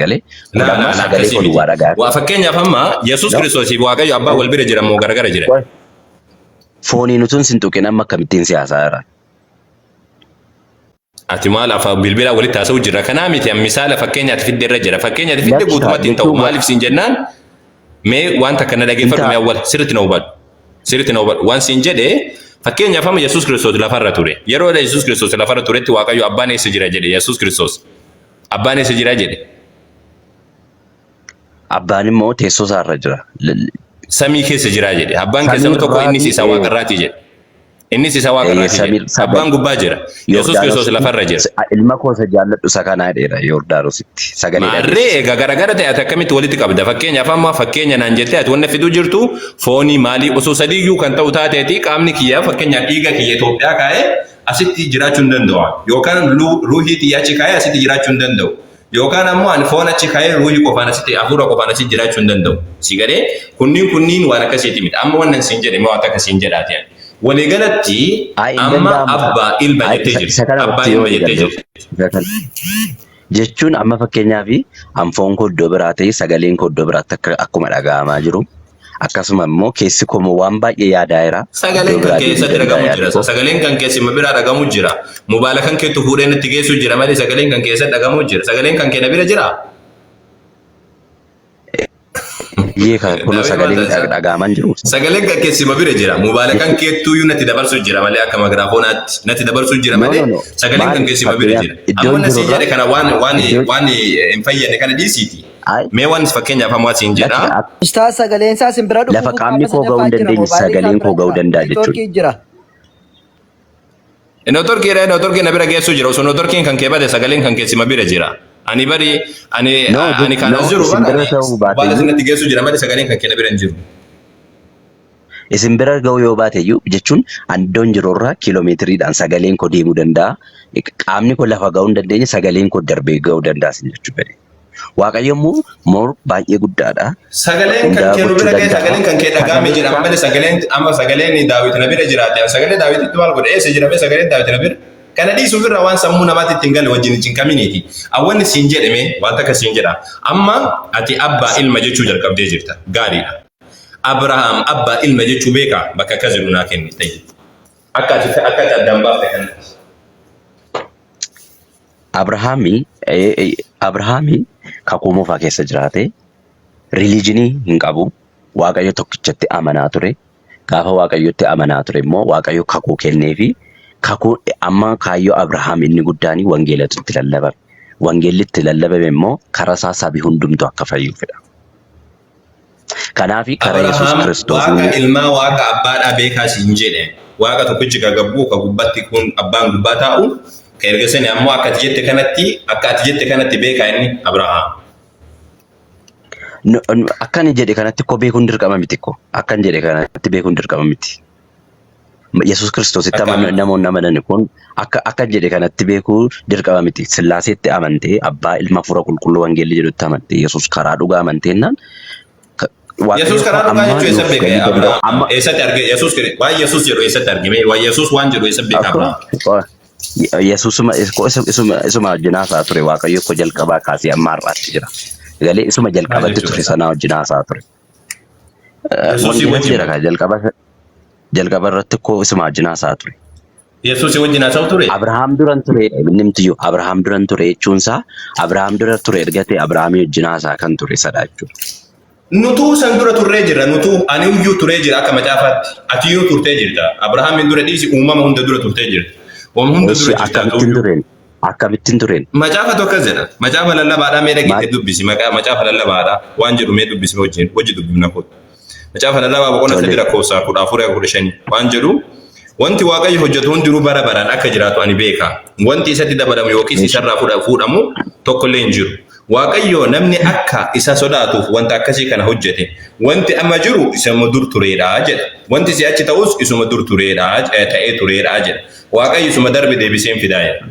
Galee kun Laa amma laa laa sagalee akkasii koo miti. duwwaa dhaga'aa. Waa fakkeenyaaf amma Yesuus No. Kiristoosiif Waaqayyo abbaa wal bira jira moo garagara jira? Qoy. Fooniin utuun sin tuqin amma akkamittiin si haasa'aa jira? Ati maal afaan bilbilaa walitti haasa'u jirra. Kanaa miti an misaala fakkeenya ati fidde irra jira. Fakkeenya ati fidde Lakki guutumatti hin ta'u. jechuun Maaliif siin jennaan mee wanta kana hin dhageeffadhu mee ta'a. awwal sirriitti na hubadhu. Sirriitti na hubadhu. Waan siin jedhe fakkeenyaaf amma Yesuus Kiristoos lafarra ture. Yeroo Yesuus Kiristoos lafarra turetti Waaqayyo abbaan eessa jira jedhe Yesuus Kiristoos. Abbaan eessa jira jedhe. Abbaan immoo teessoo isaa irra jira. Samii keessa jira jedhe. Abbaan keessanuu tokko innis isa Samiirraatii waaqa irraati jedhe. Innis isa waaqa irraati jedhe. samiir Abbaan gubbaa jira. Yesuus Kiristoos Yordaanositti lafarra jira. ilma koo isa jaalladhu isa kanaa jedheera Yordaanositti sagalee Maarree dhageessise. egaa garagara ta'e ati akkamitti walitti qabda? Fakkeenyaaf amma fakkeenya naan jettee ati wanna fiduu jirtu foonii maalii osoo sadiiyyuu kan ta'u taateeti qaamni kiyya fakkeenyaaf dhiiga kiyya Itoophiyaa kaa'ee asitti jiraachuu hin danda'u. Yookaan ruuhii tiyya achi kaa'ee asitti jiraachuu hin danda'u. Yookaan ammoo ani foon achi kaa'ee ruuhii qofaan asitti hafuura qofaan asitti jiraachuu hin danda'u. Si galee kunniin kunniin waan akkasiiti miti. Amma wannan siin jedhe mee waan takka siin jedhaati ani. Waliigalatti Ayi hin amma danda'amu ta'a. abbaa ilma Ayi jettee isa jirti. isa kana Abbaa irratti yoo ilma jettee walii galle jirti. isa kana jechuun amma fakkeenyaaf an foon koo iddoo biraa ta'e sagaleen koo iddoo biraatti akka akkuma dhaga'amaa jiru akkasuma immoo keessi koo immoo waan baay'ee yaadaa jira iddoo Sagaleen kan biraa kee deemuu eessatti danda'a dhagamu yaadni jira? koo. Sagaleen kan kee sima biraa dhagamu jira. Mobaala kan keetu fuudhee natti geessu jira malee sagaleen kan kee eessatti dhagamu jira? Sagaleen kan kee na bira jira? Iyyee kan kunoo Daawit maal sagaleen taasisaa? dhaga'amaa hin jiru. Sagaleen kan kee sima bira jira. Mobaala kan keettuyyuu natti dabarsu jira malee akka magiraafonaatti natti dabarsu jira No, malee no, no. sagaleen kan Maali kee sima bira fakkeenyaaf jira. iddoon Amma na siin jirurraa jedhe kana waan waan iddoo waan hin fayyadne kana dhiisiiti. ay Mee waan fakkeenyaaf amma siin lakki jedha. Ustaaz sagaleen isaa sin bira lafa dhufuuf qaamni qaama koo ga'uu sadaffaa hin jira dandeenye moobaayilii isaa sagaleen bira koo ga'uu jira danda'a jechuudha. neetwoorkii jira. Neetworkiidha neetworkii na bira geessu jira osoo neetworkiin kan kee bade sagaleen kan kee sima bira jira. Ani bari ani No, ani kan no, as jiru isin bara bira ani ta'uu mobaayila baateyyuu sinatti geessu jira malee sagaleen kan kee na bira hin jiru. isin bira ga'uu yoo baateyyuu jechuun ani iddoon jirurraa kiiloomeetiriidhaan sagaleen koo deemuu danda'a. Qaamni koo lafa ga'uu hin dandeenye sagaleen koo darbee ga'uu danda'a isin jechuu fedhe. Waaqayyo immoo more baay'ee guddaadha. Sagaleen kan Hundaa kee nu gochuu bira ga'e danda'a. sagaleen kan kee dhaga'ame Sagalee jedhama isaa malee sagaleen amma sagaleen Daawit na bira jiraate ani sagalee Daawititti maal godhe eessa jira mee sagaleen Daawit na bira kana dhiisuuf irraa waan sammuu namaatti ittiin galle wajjin hin cinqaminiiti awwanni siin jedhame waan takka siin jedha amma ati abbaa ilma jechuu jalqabdee jirta gaariidha Abrahaam abbaa ilma jechuu beeka bakka akkas jedhu naa kenni ta'i akka ati akka ati addaan baafte kanatti. Abrahaami Abrahaami kakuu moofaa keessa jiraate rilijinii hin qabu. Waaqayyo tokkichatti amanaa ture. Gaafa Waaqayyotti amanaa ture immoo Waaqayyo kakuu kenneefi kakuu amma kaayyoo Abrahaam inni guddaan wangeelatu itti lallabame. Wangeelli itti lallabame immoo karaa isaa sabi hundumtu akka fayyuufidha. Kanaaf karaa Yesuus Abrahaam Kiristoos waaqa ilmaa waaqa abbaadhaa beekaa siin jedhe. Waaqa tokkichi ka gabbuu ka gubbatti kun abbaan gubbaa taa'u ka erga sani ammoo akka ati jette kanatti akka ati jette kanatti beekaa inni Abrahaam. Akka inni jedhe kanatti koo beekuun dirqama miti koo. Akka inni jedhe kanatti beekuun dirqama miti. Yesuus Kiristoositti Akkam. namoonni amanan kun akka akka jedhe kanatti beekuu dirqama miti. Sillaaseetti amantee abbaa ilma hafuura qulqulluu wangeelli jedhutti amantee Yesuus karaa dhugaa amanteennaan Waaqayyo Yesuus karaa dhugaa amma jechuu eessa nuuf beeke galuu danda'u Abrahaam? amma Eessatti arge Yesuus waan Yesuus jedhu eessatti argime? Waan Yesuus waan jedhu eessa beeka akkuma Abrahaam? Yesuusuma isuma wajjin haasa'aa ture Waaqayyo koo jalqabaa kaasee amma har'aatti jira. Galee isuma Maal jalqabatti jechuudha ture isaa? sanaa wajjin haasa'aa ture. Yesuusii Wangeelatu wajjin jedha kaa jalqaba jalqaba irratti koo isuma wajjin haasa'aa ture. Yesuus wajjin haasa'u ture? Abrahaam duran ture innimtiyyuu Abrahaam duran ture jechuun isaa Abrahaam dura ture erga ta'e Abrahaamii wajjin haasaa kan ture isadha jechuudha. Nutuu san dura turree jirra. Nutuu ani iyyuu turee jira akka macaafaatti. Ati iyyuu turtee jirta. Abrahaamin dura dhiisi uumama hunda dura turtee jirta. Uumama hunda Eshi dura jirta ati akkamittiin iyyuu. tureen? Akkamittiin tureen? Macaafa tokko jedha. Macaafa lallabaadhaa mee Maal? dhageette dubbisi. Maqaa macaafa lallabaadhaa waan jedhu mee dubbisi wajjin wajji dubbifna kootu. Macaafa lallabaa boqonnaa Tole. 3 lakkoofsa 14 hanga 15 waan jedhu wanti Waaqayyo hojjetu hundinuu bara baraan akka jiraatu ani beeka. Wanti isatti dabalamu yookiis Eshi. isarraa fuudhamu tokkollee hin jiru. Waaqayyo namni akka isa sodaatuuf wanta akkasii kana hojjete. Wanti amma jiru isuma dur tureedha jedha. Wanti si'achi ta'us isuma dur tureedha ta'ee tureedha jedha. Waaqayyo isuma darbe deebisee hin fidaa jedha.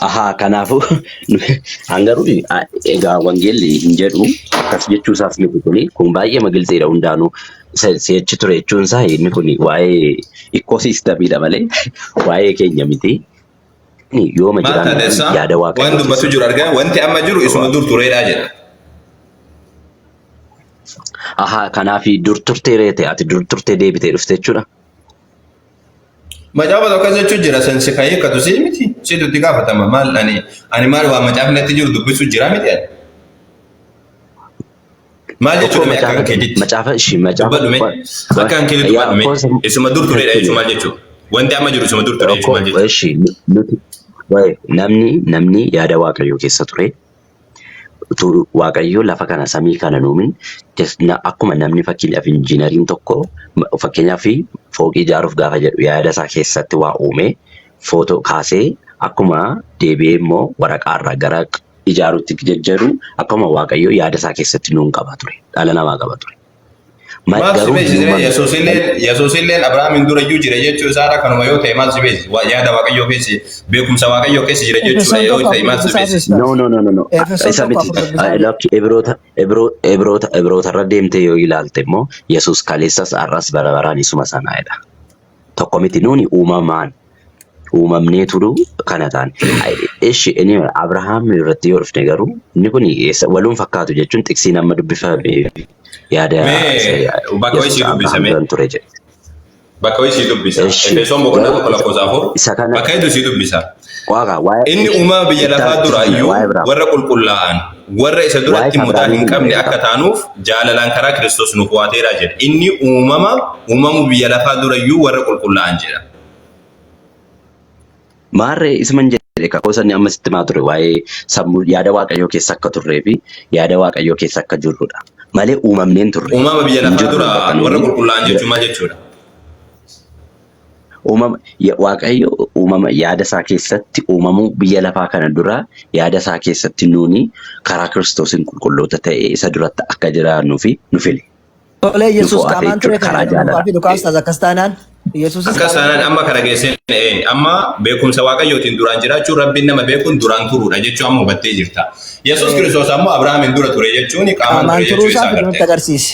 Ahaa, kanaafuu an garuu egaa wangeelli hin jedhu akkas jechuu isaas miti kuni kun baay'ee magilxiidha hundaanuu si'achi ture jechuun isaa inni kun waa'ee ikkoosiistamiidha malee waa'ee keenya miti. Inni yooma Maal jiraanne taate kun isaa yaada waan Waaqayyoo dubbatu keessa jiru argaa wanti amma jiru isuma dur tureedha jedha. Ahaa, kanaaf dur turtee reete ati dur turtee deebitee dhufte jechuudha. Macaafa tokko akkas jechuun jira san si kan hiikkatu si miti situ itti gaafatama maal ani ani maal waa macaafni natti jiru dubbisu jira miti ani. Maal Tokko jechuudha mee akka macaafa kan keetitti macaafa ishii macaafa dubbadhu mee akka kan keetitti yaa dubbadhu mee of course isuma dur turedha jechuun maal jechuudha wanti amma jiru isuma dur ture jechuun Tokko maal jechuudha. ishi nuti waa'ee namni namni yaada Waaqayyoo keessa ture utuu Waaqayyo lafa kana samii kana nuumin akkuma namni fakkeenyaaf injiinariin tokko fakkeenyaaf fooqii ijaaruuf gaafa jedhu yaada isaa keessatti waa uume footoo kaasee akkuma deebi'ee immoo waraqaarraa gara ijaaruutti jejjeru akkuma Waaqayyo yaada isaa keessatti nuun qaba ture dhala namaa qaba ture. Maal si Garuu hin beeksisee uumamne. Yesuusilleen Abrahaamin dura iyyuu jira jechuu isaarra kanuma yoo ta'e maal si beeksise? Yaada Waaqayyoo keessa beekumsa Waaqayyoo keessa jira jechuudha Efesoon yoo tokko ta'e afur maal si dubbisaa beeksise? fi No, no, no, no, no. Efesoon Isa tokko miti. afur dubbisaa fi Lakki Ibroota, Ibroota, Ibroota irra deemtee yoo ilaalte immoo Yesuus kaleessas har'as bara baraan isuma sanaadha. Tokko miti nuuni uumamaan uumamnee turu kana taane. Ishi inni Abrahaam irratti yoo dhufne garuu inni kun waluun fakkaatu jechuun xiqsiin amma dubbifame yaada Mee bakka wayii Yesuus sii dubbisa Abrahaam mee duran ture jedhe. bakka wayii sii dubbisa. Ishi Efesoon boqonnaa garuu 1 lakkoofsa 4 isa kana bakka hedduu sii dubbisa. waaqa waa'ee Inni uumama biyya itti lafaa itti dura fufne iyyuu waa'ee Abrahaam warra qulqullaa'an warra isa waa'ee duratti mudaa Abrahaamii hin hin qabne akka beekama. taanuuf jaalalaan karaa Kiristoos nuuf waateera jedha. Inni uumama uumamu biyya lafaa dura iyyuu warra qulqullaa'an jedha. Maarree isuman jedhe kakoo sanni amma sitti himaa ture waa'ee sammuu yaada Waaqayyoo keessa akka turree fi yaada Waaqayyoo keessa akka jirrudha. Malee uumamnee hin turre. Uumama biyya Hin lafaa jirru dura bakka warra nuuni qulqullaa'an jechuun maal jechuudha? Uumama Waaqayyo uumama yaada isaa keessatti uumamuu biyya lafaa kana dura yaada isaa keessatti nuuni karaa Kiristoosiin qulqulloota ta'e isa duratti akka jiraannuu fi nu file. Tolee Nu Yesuus fo'ate qaamaan ture jechuudha kan karaa jedhamu jaalala. fi Luqaas taas akkas taanaan Yesuusis Akkas qaamaan taanaan ture. amma kana geesseen amma beekumsa Waaqayyootiin duraan jiraachuun Rabbiin nama beekuun duraan turuudha jechuu amma hubattee jirta. Yesuus Kiristoos ammoo Abrahaamin dura ture jechuun qaamaan Qaamaan ture turuu jechuu isaa isaa fidu nutti agarte. agarsiise.